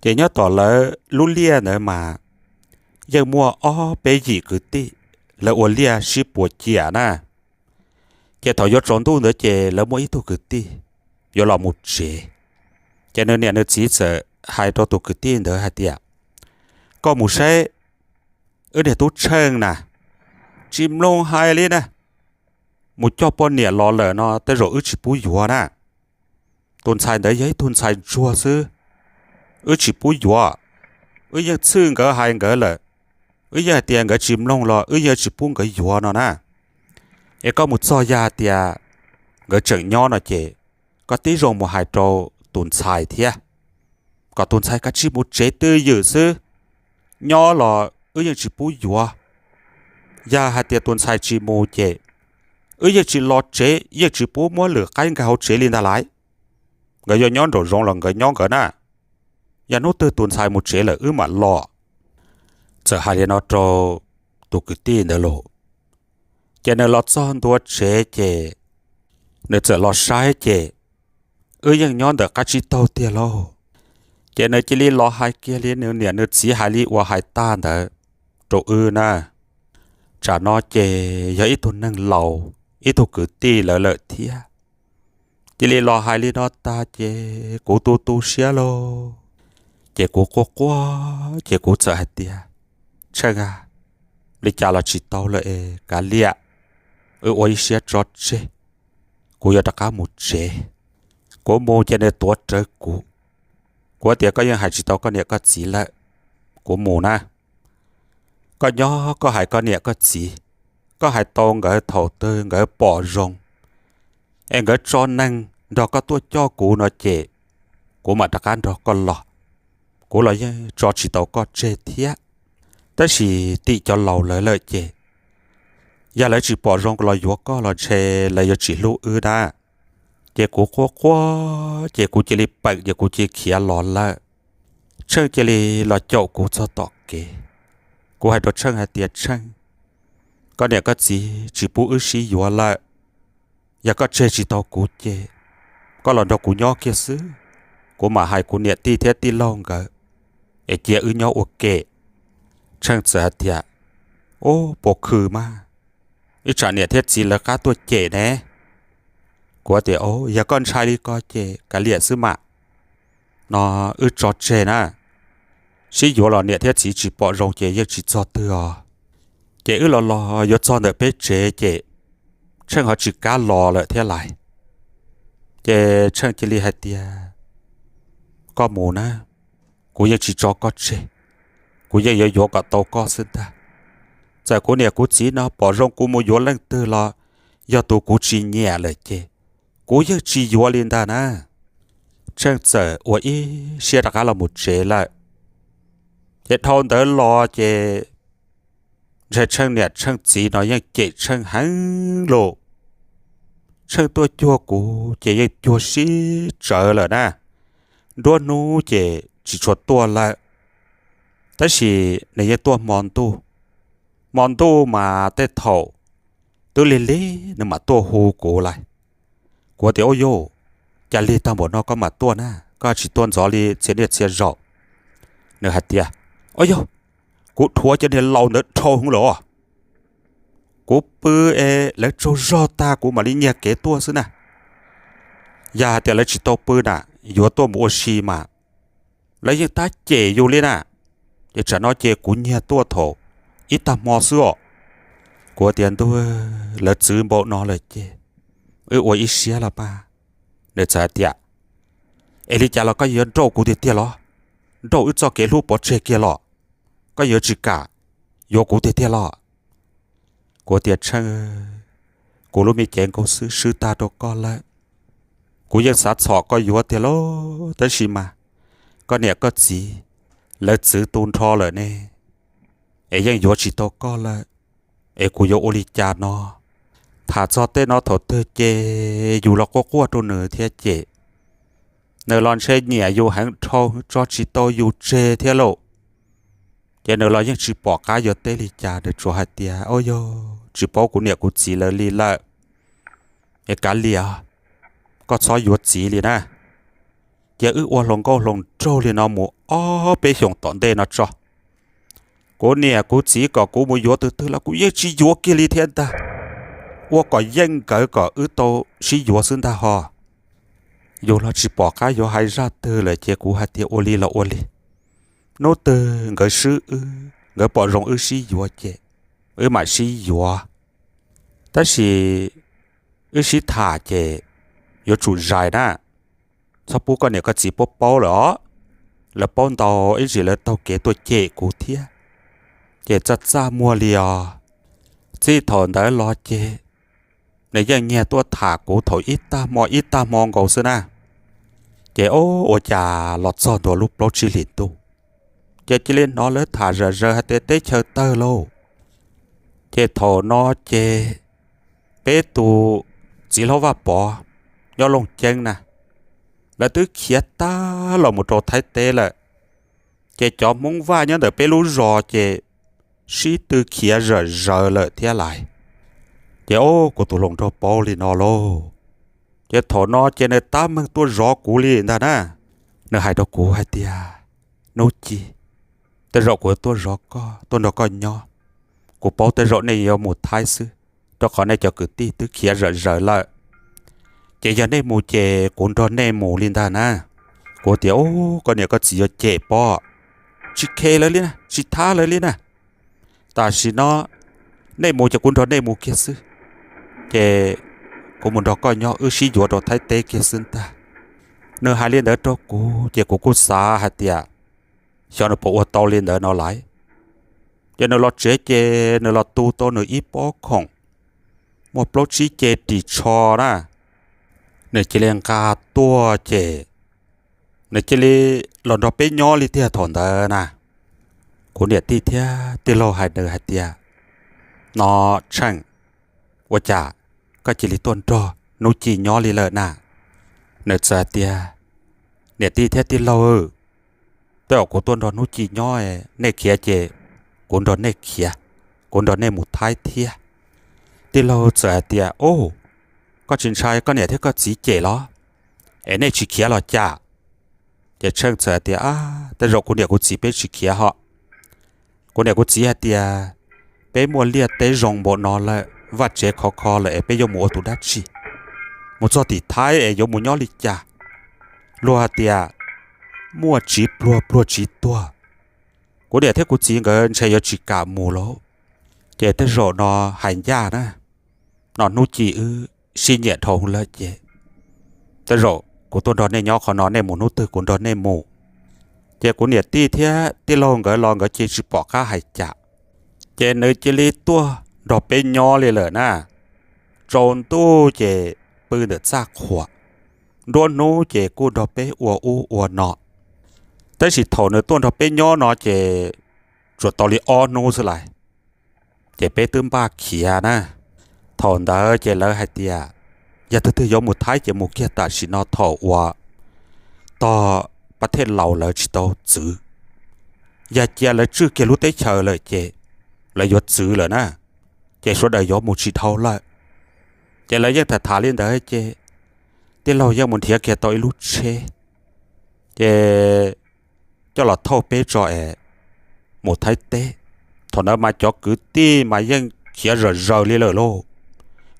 Ces nyob tom lawv lub liaj ntawd mas yeej muaj ob peb yim kwv tij, lawv ua liaj sib puas ciam na. Ces thaum yuav tsaus ntuj ntawd ces lawv muaj ib tug kwv tij yuav los mus tsev. Ces nws niam nws txiv txawm hais rau tus kwv tij ntawd hais tias, koj mus saib wb niag tub Tsheej na, tsis mloog hais li na, mus coj poj niam los lawm no tej zaum wb tsis pub yuav na. Tus ntxhais ntawd yog ib tug ntxhais ntsuag xwb, wb tsis pub yuav. Wb yeej txhwj nkawd hais nkawd lawm, wb yeej hais tias nkawd tsis mloog los wb yeej tsis pub nkawd yuav no na. Es koj mus txog yog hais tias nkawd tseem nyob no ces koj tib zoo mus hais rau tus ntxhais thiab, kom tus ntxhais kav tsij mus tsev twj ywm xwb. Nyob los wb yeej tsis pub yuav. Yog hais tias tus ntxhais tsis mus ces wb yeej tsis los tsev, yeej tsis pub muab lwm qaib nkag hauv tsev li ntag lauj. Nkawd yuav nyob nraum zoov los nkawd nyob nkawd na. Yog hnub twg tus ntxhais mus tsev lawm wb mam los. Txawm hais li no rau tus kwv tij ntawd lauj. Ces nws los txog ntua tsev ces nws txawm los saib ces wb yeej nyob ntawm qab tsib taug tiag lauj. Ces nws cia li los hais kiag li nws niam nws txiv hais li uas hais tag ntawd rau wb na. Tsam no ces yog ib tug neeg laus, ib tug kwv tij lawv lawm thiab. Cia li los hais li no tag ces kuv tu tu siab lauj. Ces kuv quaj quaj ces kuv txawm hais tias, Tsheej a, li cas los tsis tau lawm es kav liam, wb ua ib siab tso tseg, kuv yuav rov qab mus tsev. Kuv mus ces nws tuav rawv kuv. Kuv tias, Koj yeej hais tsis tau koj niam koj txiv lawm, kuv mus na. Koj nyob koj hais koj niam koj txiv, koj hais tau nkawd thaum twg nkawd pom zoo es nkawd tso neeg nrog koj tuaj coj kuv no ces kuv mam rov qab nrog koj los. Kuv los yeej tso tsis tau koj tseg thiab. Tab sis tim cov laus lawv lawm ces yog lawv tsis pom zoo los yuav koj los ntshe lawv yuav tsis hlub wb na. Ces kuv quaj quaj ces kuv cia li peem ces kuv cia li khiav los lawm. Tsheej cia li los caum kuv txog tom kev. Kuv hais rau Tsheej hais tias, Tsheej, koj niam koj txiv tsis pub wb sib yuav lawm. Yog koj tseg tsis tau kuv ces koj los nrog kuv nyob kiag xwb, kuv mam hais kuv niam tij thiab tij laug nkawd es cia wb nyob ua ke. Tsheej txawm hais tias, Ub, puas khw mas, ib tsam niam thiab txiv lawv qab tuaj cem ne. Kuv tias, Yog koj ntshai li ko ces kav liam xwb mas, no wb tso tseg na. Sib yuav los niam thiab txiv tsis pom zoo ces yeej tsis txog twg os. Ces wb los los yuav txog ntawm peb tsev ces Tsheej ho tsis kam los lawm thiab lais. Ces Tsheej cia li hais tias, Koj mus na, kuv yeej tsis tso koj tseg, kuv yeej yuav yuav kom tau koj xwb ntag. Txawm kuv niam kuv txiv no pom zoo kuv mus yuav leej twg los yog tus kuv tsis nyiam lawm ces kuv yeej tsis yuav li ntag na. Tsheej txawm ua ib siab rov qab los mus tsev lawm. Ces dhau ntawd los ces ntshe Tsheej niam Tsheej txiv no yeej cem Tsheej heev lauj. Tsheej tuaj cuag kuv ces yeej cuag sib tsawv lawm na. Nruab hnub ces tsis tshua tuaj lawm, tab sis nws yeej tuaj hmo ntuj. Hmo ntuj mas tej thaum twb lig lig nws mam tuaj hu kuv lais. Kuv tias, Ub yuj, cas lig tag npaum no koj mam tuaj na, koj tsis tuaj ntxov li txhia niaj txhia zaus? Nws hais tias, Ub yuj, kuv dhuav cov niag laus ntawd dhau hwv lawm. Kuv pw es lawv tsaug zog tag kuv mam li nyiag kev tuaj xwb na. Yog hais tias lawv tsis tau pw na, yuav tuaj mus ua si mas lawv yeej tab cem yus li na. Ces tsam no ces kuv nyiag tuaj thaum ib tag hmo xwb os. Kuv tias, Ntuj, lawv txwv npaum no lawm ces wb ua ib siab los mas. Nws txawm hais tias, Es li cas los koj yuav nrauj kuv tiag tiag los? Nrauj wb txoj kev hlub pov tseg kiag los? Koj yuav tsis kam yuav kuv tiag tiag los? Kuv tias, Tsheej, kuv lub me cev nkauj xwb swb tag rau koj lawm. Kuv yeej xav txhom koj yuav tiag lauj, tab sis mas koj niam koj txiv lawv txwv tu nrho lawm ne, es yeej yuav tsis tau koj lawm. Es kuv yuav ua li cas no? Tham txog tej no thaum twg ces yus los quaj quaj rau nws thiab ces nws los ntshe nyiam yus heev dhau, tso tsis tau yus tseg thiab lauj. Ces nws los yeej tsis pom qab yuav teb li cas, nws tsuas hais tias, Au yog, tsis paub kuv niam kuv txiv lawv li lawm. Es kav liam, koj txhob yuav txiv li na. Cia wb ua hluas nkauj hluas nraug li no mus ob peb xyoos tom ntej no tso. Kuv niam kuv txiv kom kuv mus yuav tus twg los kuv yeej tsis yuav kiag li thiab ntag. Ua kom yeej nkawd kom wb tau sib yuav xwb ntag ho. Yus los tsis pom qab yuav hais zaj twg lawm ces kuv hais tias, Ua li los ua li. Hnub twg nkawd swb wb, nkawd pom zoo wb sib yuav ces wb mam sib yuav. Tab sis wb sib tham ces yuav tsum zais na. Txhob pub koj niam koj txiv paub paub lawm os. Lawv paub ntau ib ntsis lawv taug kev tuaj cem kuv thiab. Ces txaj txaj muag li os. Txij thaum ntawd los ces nws yeej nyiag tuaj tham kuv thaum ib tag hmo ib tag hmo nkaus xwb na. Ces ua cas los txog ntua lub plaub tsib hlis ntuj, ces cia li hnov lawv tham zom zaws hais tias teb chaws tawg lauj. Ces thaum no ces peb tus txiv hlob Vaj Pov nyob Looj Ceeb na, lawv twb khiav tag los mus rau Thaib teb lawm. Ces cov Hmoob Vaj nyob ntawm peb lub zos ces sib tw khiav zom zaws lawm thiab lais. Ces o, kuv tus hluas nraug paub li no lauj. Ces thaum no ces nws tab meeg tuaj zov kuv li ntag na. Nws hais rau kuv hais tias, Nub Ci, tej zaum kuv tuaj zov koj, tuaj nrog koj nyob, kuv paub tej zaum nej yuav mus Thaib xwb, rau qhov nej cov kwv tij twb khiav zom zaws lawm. Ces yog nej mus ces kuv nrog nej mus li ntag na. Kuv tias, Ub, koj niam koj txiv yuav cem pob. Tsis khe lawv li na, tsis thab lawv li na. Tam sim no nej mus ces kuv nrog nej mus kiag xwb, ces kuv mus nrog koj nyob, wb sib yuav rau Thaib teb kiag xwb ntag. Nws hais li ntawd rau kuv ces kuv kuj xav hais tias, Xyov nws puas ua tau li ntawd no lais. Ces nws los tsev ces nws los tu tau nws ib pob khoom muaj plaub tsib ce ris tsho na. Nws cia li nqa tuaj ces nws cia li los nrog peb nyob li tiag thaum ntawd na. Kuv niam tij thiab tij laug hais nws hais tias, No Tsheej, ua cas koj cia li tuaj nrog Nub Ci nyob li lawm na? Nws txawm hais tias, Niam tij thiab tij laug, tej zaum kuv tuaj nrog Nub Ci nyob, nej khiav ces kuv nrog nej khiav, kuv nrog nej mus Thaib thiab. Tij laug txawm hais tias, Ub, koj tsis ntshai koj niam thiab koj txiv cem los? Es nej tsis khiav los cas? Ces Tsheej txawm hais tias, Tej zaum kuv niam kuv txiv peb tsis khiav ho. Kuv niam kuv txiv hais tias, Peb muaj liaj teb zoo npaum no lawm, vaj tsev khov kho lawm es peb yuav mus ua tus dab tsi? Mus txog tim Thaib es yuav mus nyob li cas? Luag hais tias, Muaj tsiv pluag pluag tsiv tuag. Kuv niam thiab kuv txiv nkawd ntshe yuav tsis kam mus lauj. Ces tej zaum no hais ncaj na, no Nub Ci wb sib nyiam dhau lawm ces tej zaum kuv tuaj nrog nej nyob qhov no, nej mus hnub twg kuv nrog nej mus. Ces kuv niam tij thiab tij laug nkawd los nkawd cia tsis pom qab hais cas. Ces nws cia li tuaj nrog peb nyob li lawm na. Tsaus ntuj ces pw ntawm txaj qhuam, nruab hnub ces kuj nrog peb ua ub ua no. Tab sis thaum nws tuaj nrog peb nyob no ces tsuas tau li ob hnub xwb lais, ces peb twb npaj khiav na. Thaum ntawd ces lawv hais tias, Yog tus twg yuav mus Thaib ces mus kiag tam sim no thaum uas tog pab thej laus lawv tsis tau txwv. Yog cia lawv tswj kiag lub teb chaws lawm ces lawv yuav txwv lawm na, ces sawv daws yuav mus tsis dhau lawm. Ces lawv yeej tham tham li ntawd ces tij laug yeej mus nrhiav kiag tau ib lub tsheb, ces coj los thauj peb tso es mus Thaib teb. Thaum ntawd mas cov kwv tij mas yeej khiav zom zaws li lawm lauj,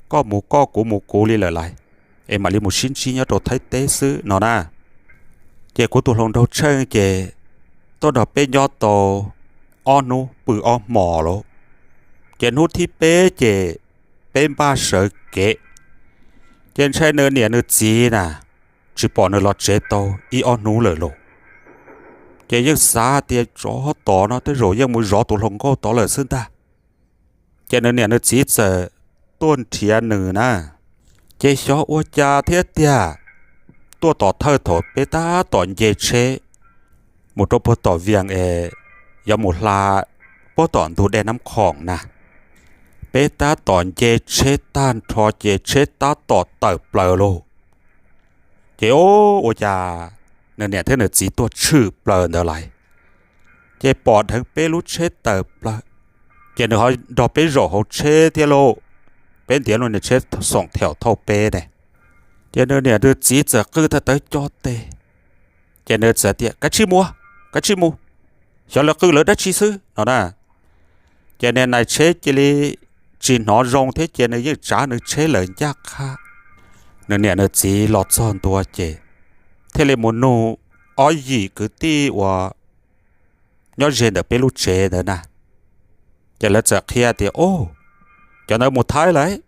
koj mus koj, kuv mus kuv li lawm lais, es mam li mus sib ntsib nyob rau Thaib teb xwb no na. Ces kuv tus hluas nraug Tsheej ces tuaj nrog peb nyob tau ob hnub pw ob hmos lauj. Ces hnub thib peb ces peb npaj sawv kev, ces ntshai nws niam nws txiv na tsis pom nws los tsev tau ib ob hnub lawm lauj. Ces yeej xav tias tsov tom no tej zaum yeej mus zov tus hluas nkauj tod lawm xwb ntag. Ces nws niam nws txiv txawm tuaj nrhiav nws na, ces xyov ua cas thiab tiag, tuaj tom thawj thaum peb tab tom nce tsheb mus rau puag tom Vias es yuav mus hla puag tom ntug dej Nab Khoom na. Peb tab tom nce tsheb tag nrho ces tsheb tab tom tawm plaws lauj. Ces ua cas nws niam thiab nws txiv tuaj tshwm plaws ntawd lais, ces pom dheev peb lub tsheb tawm plaws, ces nws ho nrog peb zaum hauv tsheb thiab lauj. Peb ntiav lub niag tsheb xoom theem thauj peb ne, ces nws niam nws txiv txawm qw tawv tawv co tes, ces nws txawm tias, Kav tsij mus, kav tsij mus, xyov lawv qw lawv dab tsi xwb no na. Ces niag nais tsheb cia li tsis hnov zoo thiab ces nws yeej tsav nws tsheb lawm ncaj qha. Nws niam nws txiv los txog ntua ces thiaj li mus nug ob yim kwv tij uas nyob ze ntawm peb lub tsev ntawd na. Ces lawv txawm qhia tias, Au, cov ntawd mus Thaib lawm,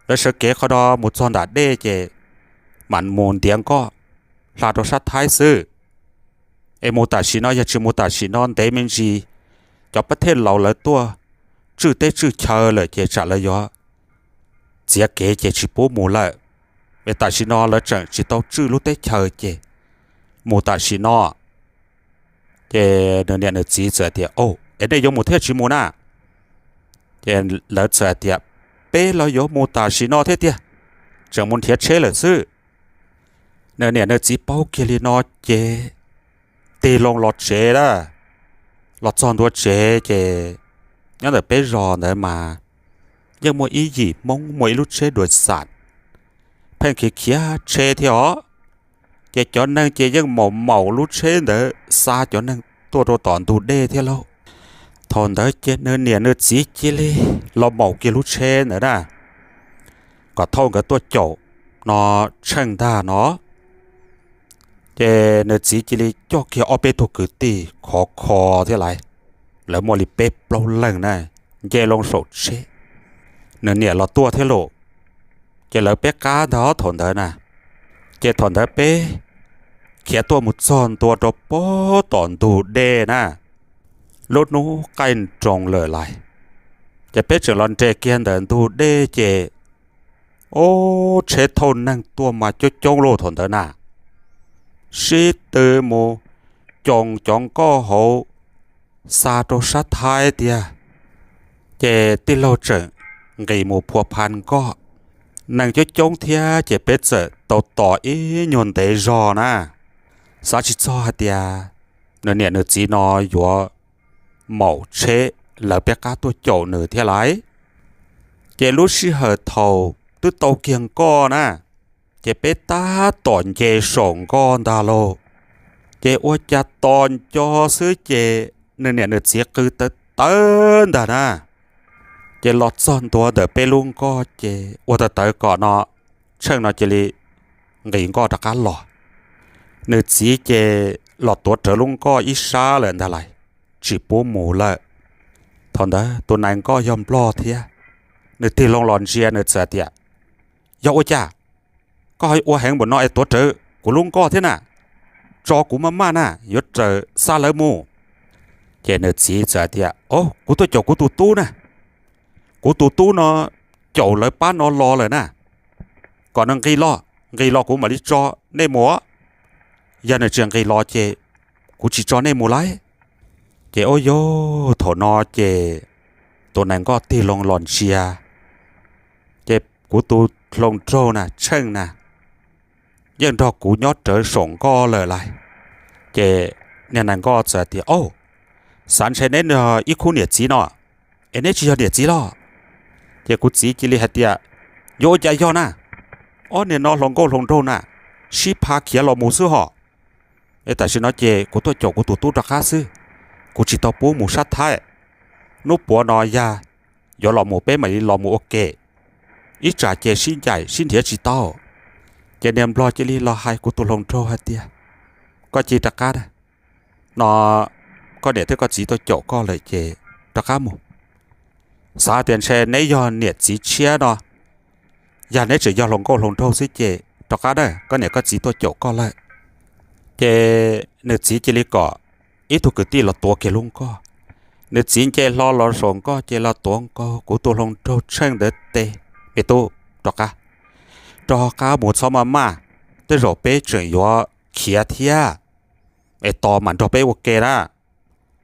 lawv sawv kev qhov no mus txog nram dej ces mam mus ntiav nkoj hla rau sab Thaib xwb. Es mus tam sim no yog tsis mus tam sim no ntev me ntsis, cov pab thej laus lawv tuaj tswj teb tswj chaw lawm ces tsam lawv yuav txiav kev ces tsis pub mus lawm. Es tam sim no lawv tseem tsis tau tswj lub teb chaws ces mus tam sim no. Ces nws niam nws txiv txawm tias, Au, es nej yuav mus thiab tsis mus na? Ces lawv txawm tias, Peb los yuav mus tam sim no thiab tiag, tseem mus nrhiav tsheb lawm xwb. Nws niam nws txiv paub kiag li no ces tig loo los tsev a. Los txog ntua tsev ces nyob ntawm peb zos ntawd mas yeej muaj ib yim Hmoob muaj ib lub tsheb dua xam, pheej khiav khiav tsheb thiab os. Ces cov neeg ces yeej maum maum lub tsheb ntawd xa cov neeg tuaj rau tom ntug dej thiab lauj. Thaum ntawd ces nws niam nws txiv cia li los maum kiag lub tsheb ntawd na, kom thauj nkawd tuaj caum no tsheej ntag no. Ces nws txiv cia li coj kiag ob peb tug kwv tij khov kho thiab lais, lawv muaj li peb plaub leeg na, nce loo saum tsheb. Nws niam los tuaj thiab lauj, ces lawv peb qab ntag thaum ntawd na. Ces thaum ntawd peb khiav tuaj mus txog ntua rau puag tom ntug dej na, lub hnub qaij nroos lawm lais. Ces peb tseem los nres kiag ntawm ntug dej ces, o, tsheb thauj neeg tuaj mas coob coob lauj thaum ntawd na, sib tw mus coos cov nkoj hauv xa rau sab Thaib tiag. Ces tij laug tseem nqis mus phua pha nkoj, neeg coob coob thiab ces peb txawm tau tos ib nyuag ntev zog na. Xav tsis txog hais tias nws niam nws txiv no yuav maum tsheb lawv peb qab tuaj caum nws thiab lais. Ces lub sij hawm thaum twb tau kiag nkoj na, ces peb tab tom nce saum nkoj ntag lauj. Ces ua cas tos nco xwb ces nws niam nws txiv qw tawv tawv ntag na. Ces los txog ntua ntawm peb lub nkoj ces ua tawv tawv kom no tsheej no cia li nqis nkoj rov qab los. Nws txiv ces los tuav rawv lub nkoj ib sab lawm ntag lais, tsis pub mus lawm. Thaum ntawd tus nais nkoj yog nplog thiab, nws tig loo los ntsia nws txawm tias, Yog ua cas koj ua heev npaum no es tuav rawv kuv lub nkoj thiab na? Tso kuv maj maj na, yuav raws xa lawv mus. Ces nws txiv txawm tias, O, kuv tuaj caum kuv tus tub na. Kuv tus tub no caum lawv pab no los lawm na. Kom nws nqis los, nqis los kuv mam li tso nej mus. Yog nws tsis nqis los ces kuv tsis tso nej mus lawm. Ces ua yog thaum no ces tus nais nkoj tig loo los ntsia, ces kuv tus hluas nraug na, Tsheej na, yeej nrog kuv nyob rawv saum nkoj lawm lais. Ces niag nais nkoj txawm tias, O, xav ntshe neb yog ib khub niam txiv no, es neb tsis yog niam txiv los? Ces kuv txiv cia li hais tias, Yuav ua cas yog na, ob niag no hluas nkauj hluas nraug na, sib pha khiav los mus xwb hos. Es tam sim no ces kuv tuaj caum kuv tus tub rov qab xwb, kuv tsis tau pub mus sab Thaib. Hnub puav no yog yuav los mus peb mam li los mus ua ke, ib tsam ces sib ncaim sib nrhiav tsis tau. Ces niag nplog cia li los hais kuv tus hluas nraug hais tias, Koj cia li rov qab na, no koj niam thiab koj txiv tuaj caum koj lawm ces rov qab mus. Xav tias ntshe neb yog niam txiv tshiab no, yog neb tseem yog hluas nkauj hluas nraug xwb ces rov qab na, koj niam koj txiv tuaj caum koj lawm. Ces nws txiv cia li kom ib tug kwv tij los tuav kiag lub nkoj. Nws txiv nce hlo los saum nkoj ces los tuav nkaus kuv tus hluas nraug tsheej ntawd tes, Me tub, rov qab, rov qab mus txhob maj maj, tej zaum peb tseem yuav khiav thiab, es tos mam nrog peb ua ke na.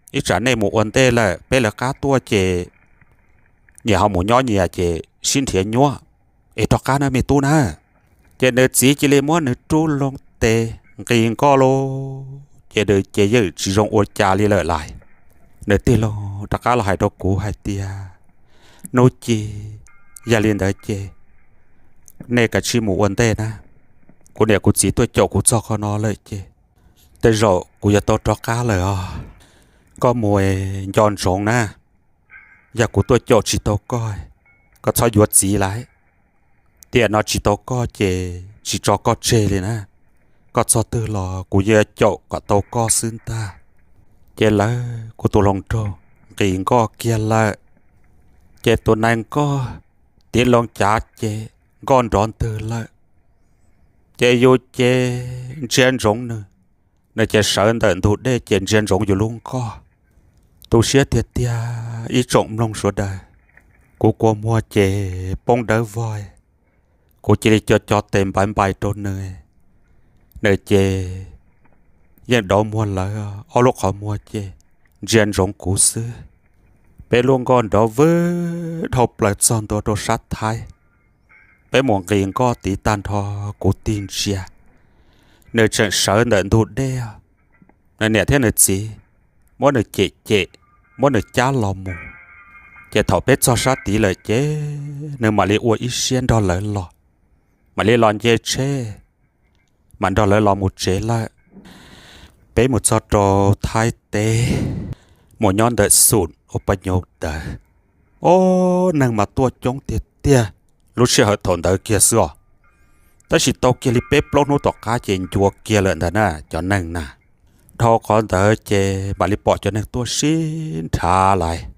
Ib tsam nej mus ua ntej lawm peb lawv qab tuaj ces nyias ho mus nyob nyias ces sib nrhiav nyuaj, es rov qab na me tub na. Ces nws txiv cia li muab nws rub loo tes nqis nkoj lauj, ces nws ces yeej tsis zoo ua cas li lawm lauj. Nws tig loo rov qab los hais rau kuv hais tias, Nuj Ci, yog li ntawd ces nej kav tsij mus ua ntej na, kuv niam kuv txiv tuaj caum kuv txog qhov no lawm ces tej zaum kuv yuav tau rov qab lawm os. Koj mus nco ntsoov na, yog kuv tuaj caum tsis tau koj, koj txhob yuav txiv lauj. Tiam no tsis tau koj ces tsis tso koj tseg li na. Koj txog twg los kuv yuav caum kom tau koj xwb ntag. Ces lawv kuv tus hluas nraug nqis nkoj kiag lawm, ces tus nais nkoj tiv loo cav ces nkoj nrov ntwg lawm. Ces yus ces ntsia ntsoov nws, nws ces sawv ntawm ntug dej ces ntsia ntsoov yus lub nkoj. Tu siab tiag tiag ib tsoom mloog sawv daws, kuv kua muag ces poob dawb vog, kuv cia li co co tes npaiv npais rau nws, nws ces yeej dauv muag lawv ob lub qhov muag ces ntsia ntsoov kuv xwb. Peb lub nkoj nrov vwg dhau plaws txog ntua rau sab Thaib. Peb mus nqis nkoj tiv tag nrho, kuv tig ntsia, nws tseem sawv ntawm ntug dej, nws niam thiab nws txiv muab nws cem cem, muab nws cab los mus. Ces thaum peb txog sab tid lawm ces nws mam li ua ib siab nrog lawv los, mam li los nce tsheb, mam nrog lawv los mus tsev lawm. Peb mus txog rau Thaib teb, mus nyob ntawm Xum ua pa nyob ntawd, ob neeg mas tuaj coob tiag tiag. Lub sij hawm thaum ntawd kiag xwb os, tab sis tau kiag li peb plaub hnub tom qab ces ncua kiag lawm ntawd na cov neeg na. Dhau qhov ntawd ces mam li pom cov neeg tuaj sib nrhav lawm.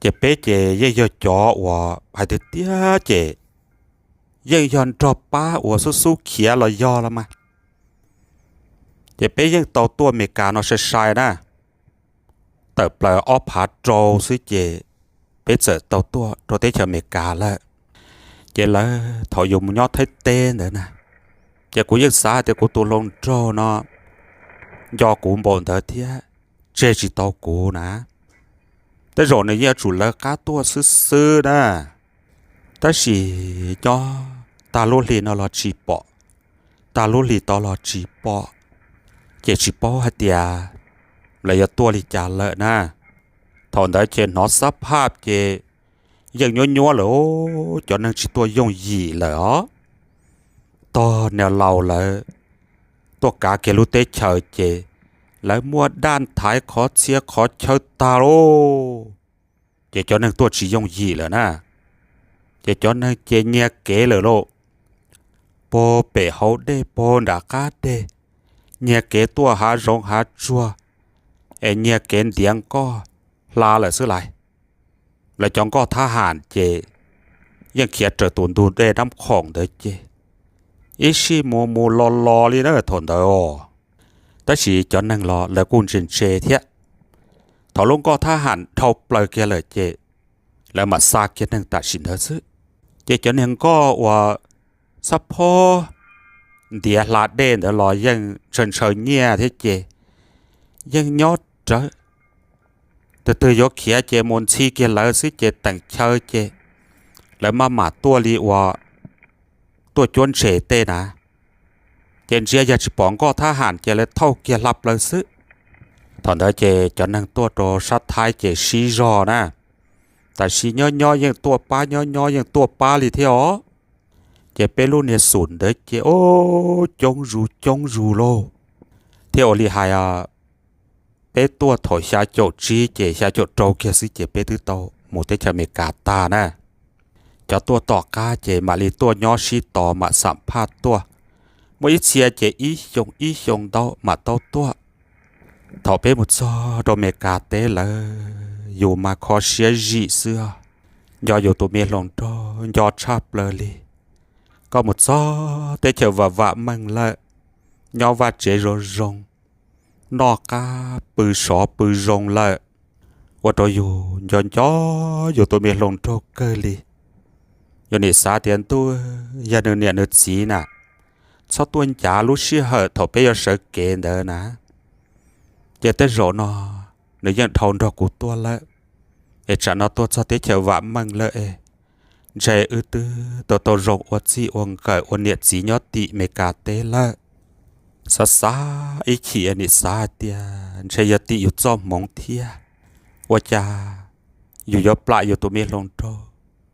Ces peb ces yeej yog cov uas hais tiag tiag ces yeej yog nrog pab uas xub xub khiav los yog los mas. Ces peb yeej tau tuaj Amelikas no sai sai na, tawm plaws ob phav rau xwb ces peb txawm tau tuaj rau teb chaws Amelikas lawm. Ces lawv thaum yus mus nyob Thaib teb ntawd na, ces kuv yeej xav hais tias kuv tus hluas nraug no nco kuv npaum ntawd thiab tseg tsis tau kuv na. Tej zaum nws yeej yuav tsum lawv qab tuaj xwb xwb na. Tab sis nyob tag lub hli no los tsis pom, tag lub hli tod los tsis pom, ces tsis paub hais tias lawv yuav tuaj li cas lawm na. Thaum ntawd ces hnov xab phaj ces yeej nyuab nyuab lawm, cov neeg tsis tuaj yooj yim lawm os. Tog niag laus lawv tuaj kav kiag lub teb chaws ces lawv muaj daj thaiv qhov txhia qhov chaw tag lauj. Ces cov neeg tuaj tsis yooj yim lawm na, ces cov neeg ces nyiag kev lawm lauj. Puag pem hauv dej, puag nram qab deg, nyiag kev tuaj hav zoov hav tsuag, es nyiag kev ntiav nkoj hla lawm xwb lais. Lawv cov nkoj thab ham ces yeej khiav raws tus ntug dej Nab Khoom ntawd ces ib sij mus mus los los li na thaum ntawd os. Tab sis cov neeg los lawv kuj ntse ntse thiab. Thaum lub nkoj thab ham dhau plaws kiag lawm ces lawv mam xa kiag neeg tam sim ntawd xwb. Ces cov niag nkoj uas xab phob ntiav hla dej ntawd los yeej ntshaw ntshaw nyiaj thiab ces yeej nyob rawv. Tus twg yuav khiav ces mus ntxhi kiag lawv xwb ces teem chaw ces lawv maj mam tuaj li uas tuaj cuab ntses tej na. Ces ntsia yog tsis pom nkoj thab ham ces lawv thauj kiag hla plaws xwb. Thaum ntawd ces cov neeg tuaj rau sab Thaib ces sib zog na, tam sim nyob nyob yeej tuaj pab, nyob nyob yeej tuaj pab li thiab os. Ces peb lub niag Xum ntawd ces o, coob zus coob zus lauj. Thiab ua li hais, peb tuaj thaum xya caum tsib ces xya caum rau kiag xwb ces peb twb tau mus teb chaws Amelikas tag na. Cov tuaj tom qab ces mam li tuaj nyob sib tos mam xam phaj tuaj. Muaj ib txhia ces ib xyoo ib xyoo ntau mam tau tuaj. Thaum peb mus txog rau Amelikas teb lawm, yus mas kho siab zim xwb. nco yus tus me hluas nraug nco tshaj plaws li. Koj mus txog teb chaws vam vam meej lawm, nyob vaj tsev zoo zoo, noj qab pw sov pw zoo lawm, ua rau yus nco nco yus tus me hluas nraug kawg li. Yus nim xav tias ntuj, yog nws niam nws txiv na, txhob tuaj ncav lub sij hawm thaum peb yuav sawv kev ntawd na, ces tej zaum no nws yeej dhau nrog kuv tuaj lawm. Es tsam no tuaj txog teb chaws vam meej lawm es ntshe wb twb tau tau zoo ua txij ua nkawm ua niam txiv nyob tim Meskas teb lawm. Xav xav ib chim nim xav hais tias ntshe yog tim yus txoj hmoov thiab. Ua cas yus yuav plam yus tus me hluas nraug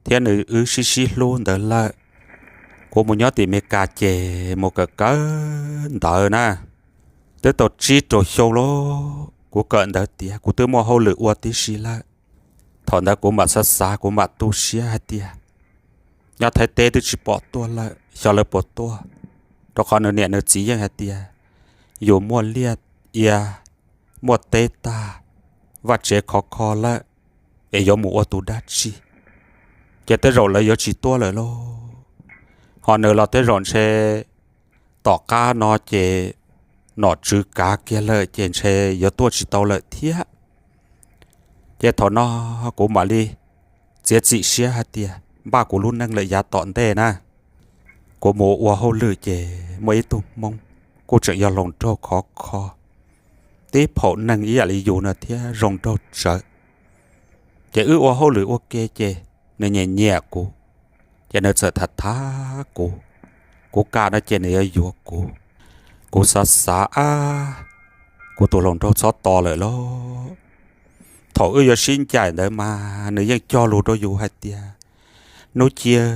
thiab nws wb sib sib hlub ntawd lawm. Kuv mus nyob tim Meskas ces mus kawm kawm ntawv na, twb tau tsib rau xyoo lawm kuv kawm ntawv tiav, kuv twb muaj hauj lwm ua tib si lawm. Thaum ntawd kuv mam xav xav, kuv mam tu siab hais tias nyob Thaib teb twb tsis pom tuaj lawm, xyov lawv puas tuaj, rau qhov nws niam nws txiv yeej hais tias yus muaj liaj ia, muaj teb tag, vaj tsev khov kho lawm, es yuav mus ua tus dab tsi, ces tej zaum lawv yuav tsis tuaj lawm lauj. Ho nws los tej zaum ntshe tom qab no ces nom tswv kav kiag lawm ces ntshe yuav tuaj tsis tau lawm thiab. Ces thaum no kuv mam li txiav txim siab hais tias npaj kuv lub neej lawm yav tom ntej na. Kuv mus ua hauj lwm ces muaj ib tug Hmoob kuj tseem yog hluas nraug khov kho, tib phaum neeg ib yam li yus no thiab zoo nraug tsawv. Ces wb ua hauj lwm ua ke ces nws nyiam nyiam kuv, ces nws txawm tham tham kuv, kuv kam no ces nws yuav yuav kuv. Kuv xav xav ab, kuv tus hluas nraug txhob tos lawm lauj. Thaum wb yuav sib ncaim ntawd mas nws yeej cog lus rau yus hais tias hnub ciag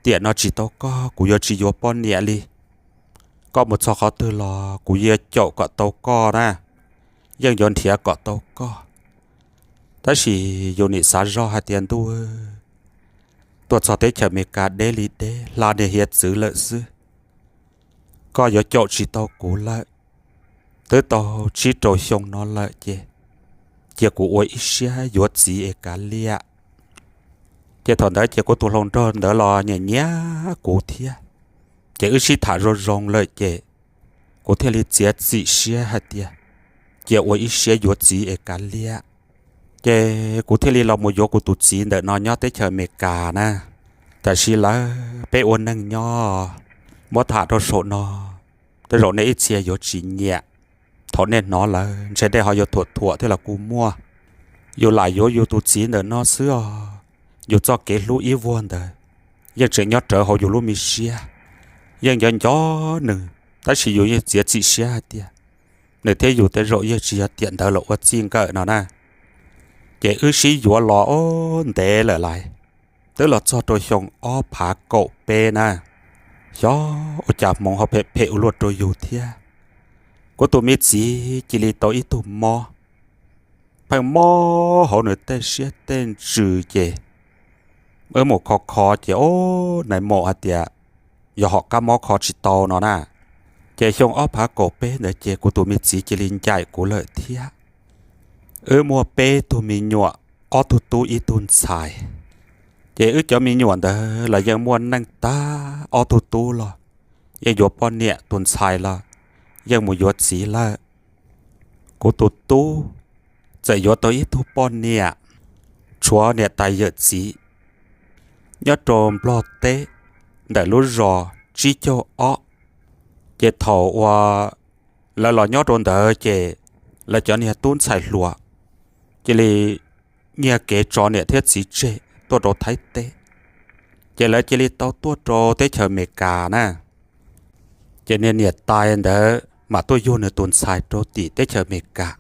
tiam no tsis tau koj kuv yuav tsis yuav poj niam li. Koj mus txog qhov twg los kuv yuav caum kom tau koj na, yeej yuav nrhiav kom tau koj. Tab sis yus nim xav zoj hais tias ntuj, tuaj txog teb chaws Amelikas deb li deb hla niag hiav txwv lawm xwb, koj yuav caum tsis tau kuv lawm. Twb tau tsib rau xyoo no lawm ces cia kuv ua ib siab yuav txiv es kav liam. Ces thaum ntawd ces kuv tus hluas nraug ntawd los nyiam nyiam kuv thiab, ces wb sib tham zoo zoo lawm ces kuv thiaj li txiav txim siab hais tias cia ua ib siab yuav txiv es kav liam. Ces kuv thiaj li los mus yuav kuv tus txiv ntawm no nyob teb chaws Amelikas na. Tam sim lawv peb ua neej nyob, muab tham rau saum no, tej zaum nej ib txhia yuav tsis nyiam. Thaum nej hnov lawm ntshe nej ho yuav thuam thuam thiab los kuj muaj. Yus lam yuav yus tus txiv ntawm no xwb os, yus txoj kev hlub ib vuag ntawd yeej tseem nyob rawv hauv yus lub me siab, yeej nco nco nws, tab sis yus yeej txiav txim siab hais tias nws thiab yus tej zaum yeej tsis yog tiam ntawd los ua txij nkawm no na. Ces wb sib yuav los ob ntev lawm lais, twb los txog rau xyoo ob phav kaum peb na, xyov ua cas hmoov ho phem phem ua luaj rau yus thiab. Kuv tus me txiv cia li tau ib tug mob, pheej mob hauv nws tej siab tej ntsws ces wb mus kho kho ces ob nais maum hais tias yog hom kab mob kho tsis tau no na. Ces xyoo ob phav kaum peb ntawd ces kuv tus me txiv cia li ncaim kuv lawm thiab. Wb muaj peb tug me nyuam, ob tug tub ib tug ntxhais. Ces wb cov me nyuam ntawd los yeej muaj neej tag, ob tug tub los yeej yuav poj niam, tus ntxhais los yeej mus yuav txiv lawm. Kuv tus tub txawm yuav tau ib tug poj niam, tshuav niam tais yawm txiv nyob rau Nplog teb, ntawm lub zos tsib caug ob. Ces thaum uas lawv los nyob rau ntawd ces lawv cov niag tub ntxhais hluas cia li nyiag kev tso niam thiab txiv tseg tuaj rau Thaib teb. Ces lawv cia li tau tuaj rau teb chaws Amelikas na. Ces niag niam tais ntawd mam tuaj yug nws tus ntxhais rau tim teb chaws Amelikas.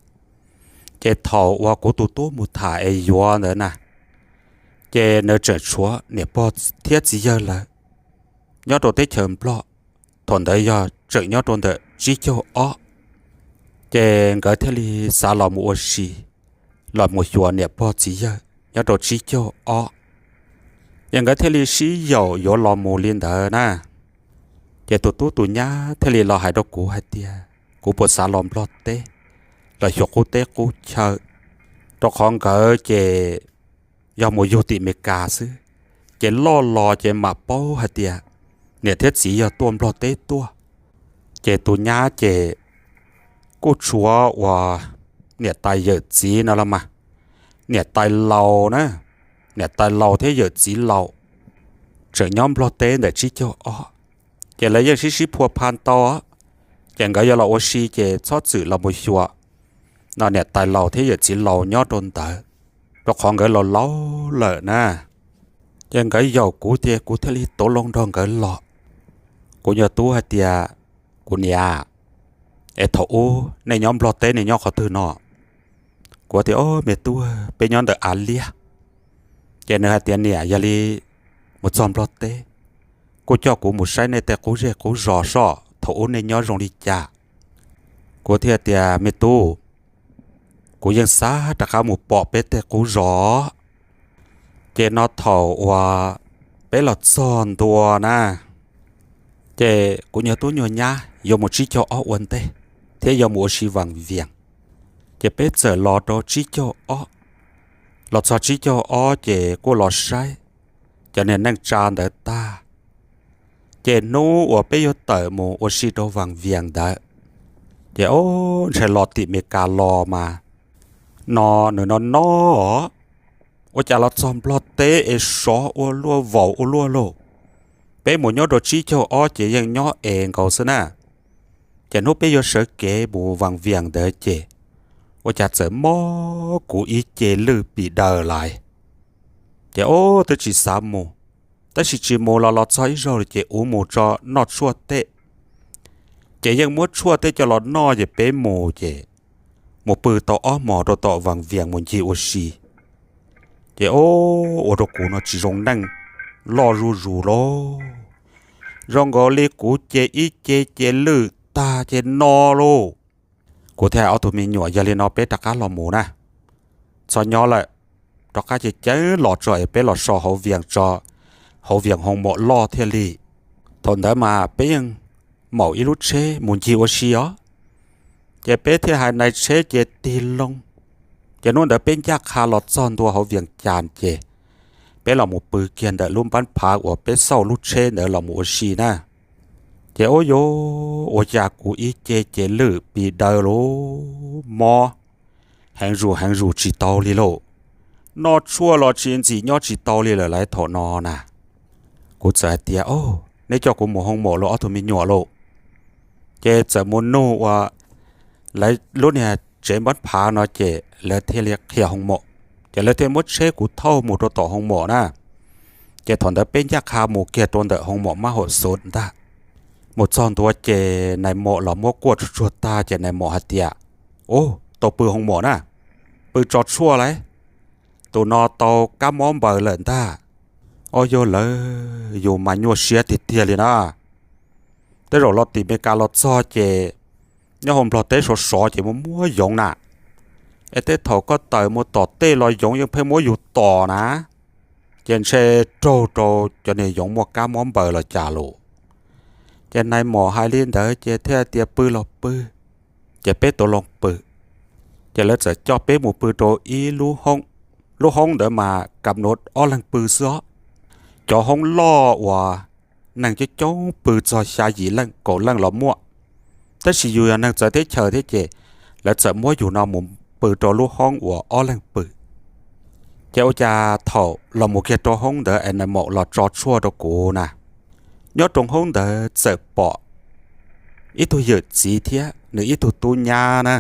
Ces thaum uas kuv tus tub mus tham es yuav ntawd na, ces nws tseem tshuav niam pog thiab txiv yawg lawv nyob rau teb chaws Nplog. Thaum ntawd yog tseem nyob rau ntawm tsib caug ob, ces nkawd thiaj li xav los mus ua si, los mus xyuas niam pog txiv yawg nyob rau tsib caug ob. Ces nkawd thiaj li sib yaum yuav los mus li ntawd na. Ces tus tub tus nyab thiaj li los hais rau kuv hais tias kuv puas xav los Nplog teb los xyuas qub teb qub chaw, rau qhov nkawd ces yog mus yug tim Amelikas xwb, ces loj los ces mam paub hais tias niam thiab txiv yog tuaj Nplog teb tuaj. Ces tus nyab ces kuj tshuav uas niam tais yawm txiv no los mas, niam tais laus na, niam tais laus thiab yawm txiv laus tseem nyob Nplog teb ntawm tsib caug ob, ces lawv yeej sib sib phua pha tau, ces nkawd yuav los ua si ces txhob txwm los mus xyuas no niam tais laus thiab yawm txiv laus nyob rau ntawd, rau qhov nkawd laus laus lawm na. Ces nkawd yaum kuv tias kuv thiaj li tuav loo nrog nkawd los. Kuv nyuag tub hais tias, kuv niam, es thaum ub nej nyob Nplog teb nej nyob qhov twg no? Kuv tias, o me tub, peb nyob ntawm Av Liab. Ces nws hais tias, niam, yog li mus txog Nplog teb kuj coj kuv mus saib nej tej qub zej qub zos soj thaum ub nej nyob zoo li cas. Kuv thiaj tias, me tub, kuv yeej xav rov qab mus pom peb tej qub zos. Ces no thaum uas peb los txog ntua na, ces kuv nyuag tub nyuag nyab yuav mus tsib caug ob ua ntej thiab yuav mus ua si Vaj Viam. Ces peb txawm los rau tsib caug ob, los txog tsib caug ob ces kuj los saib cov niag neej tsa ntawd tag, ces hnub uas peb yuav tawm mus ua si rau Vaj Viam ntawd, ces o, ntshai los tim Amelikas los mas no nws no no, ua cas los txog Nplog teb es sov ua luaj vaus ua luaj lauj. Peb mus nyob rau tsib caug ob ces yeej nyob es nkaus xwb na. Ces hnub peb yuav sawv kev mus Vaj Viam ntawd ces ua cas txawm mob kuv ib ce lwj pis daws lais. Ces o, twb tsis xav mus, tab sis tsis mus los los txog ib zaug ces ua mus tso noj tshuaj tej. Ces yeej muab tshuaj tej coj los noj ces peb mus ces mus pw tau ob hmos rau tom Vaj Viam mus ncig ua si. Ces o, ua rau kuv no tsis zoo neej loj zuj zus lauj. Zoo nkaus li kuv ce ib ce ces lwj tag ces no lauj. Kuv thiaj hais ob tug me nyuam, yog li no peb rov qab los mus na, txhob nyob lawm, rov qab ceev ceev los tso es peb los so hauv Viam tso, hauv Viam hoo mom loj thiaj li. Thaum ntawd mas peb yeej maum ib lub tsheb mus ncig ua si os. Ces peb thiaj hais nais tsheb ces tig loo. Ces hnub ntawd peb ncaj qha los txog ntua hauv Viam Cas ces peb los mus pw kiag ntawm lub npab phav uas peb xauj lub tsheb ntawd los mus ua si na. Ces ua cas kuv ib ce ces lwj pis daws lauj, mob heev zus heev zus tsis tau li lauj. Noj tshuaj los tsis ntxim nyob tsis tau li lawm lauj thaum no na. Kuv txawm hais tias, o, neb coj kuv mus hoo mom lauj ob tug me nyuam lauj. Ces txawm mus nug ua lawv lub niag tsev npab phav no ces lawv thiaj li qhia hoo mom. Ces lawv thiaj muab tsheb kuv thauj mus rau tom hoo mom na. Ces thaum ntawd peb ncaj qha mus kiag rau ntawm hoo mom mab hom xus ntag. Mus txog ntua ces nais mom los muab kuaj tsuag tsuag tag ces nais mom hais tias, u, tau pw hoo mom na, pw tso tshuaj lauj, tus no tau kab mob npaws lawm ntag. Ob yog lawv yus mas nyuaj siab tiag tiag li na. Tej zaum los tim Meskas los txog ces nyob hauv Nplog teb sov sov ces muaj muab yoov na. Es tej thaum koj tawm mus tom tej los yoov yeej pheej muab yus tom na. Ces ntshe raug rau cov niag yoov muaj kab mob npaws los cas lauj. Ces nais mom hais li ntawd ces thiaj tias pw los pw. Ces peb tau loo pw. Ces lawv txawm coj peb mus pw rau ib lub hoob. Lub hoob ntawd mas kam nuav ob leeg pw xwb os. Cov hoob loj uas neeg coob coob pw txog xya yim leej kaum leej los muaj, tab sis yus yog neeg txawv teb chaws thiab ces lawv txawm muab yus no mus pw rau lub hoob uas ob leeg pw. Ces ua cas thaum los mus kiag rau hoob ntawd es nais mom los tso tshuaj rau kuv na, nyob rau hoob ntawd txawm pom ib tug yawm txiv thiab nws ib tug tub nyab na,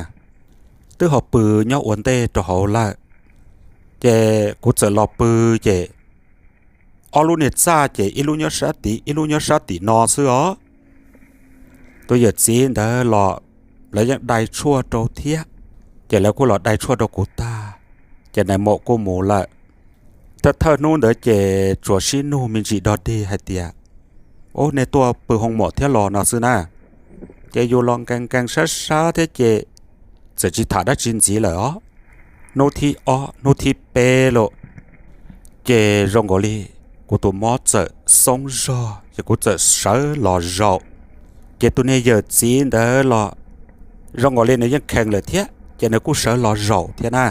twb ho pw nyob ua ntej rau hauv lawm. Ces kuv txawm los pw, ces ob lub niag txaj ces ib lub nyob sab tid ib lub nyob sab tim no xwb os. Tus yawm txiv ntawd los lawv yeej dai tshuaj rau thiab, ces lawv kuj los dai tshuaj rau kuv tag, ces nais mom kuj mus lawm. Thawj thawj hnub ntawd ces tsuas sib nug me ntsis dog dig hais tias, u, nej tuaj pw hoo mom thiab los no xwb na. Ces yus los nkees nkees sab sab thiab ces txawm tsis tham dab tsi ntxiv lawm os. Hnub thib ob hnub thib peb lawm, ces zoo nkaus li kuv tus mob txawm xoob zog ces kuv txawm sawv los zaum. Ces tus niag yawm txiv ntawd los zoo nkaus li nws yeej khees lawm thiab ces nws kuj sawv los zaum thiab na.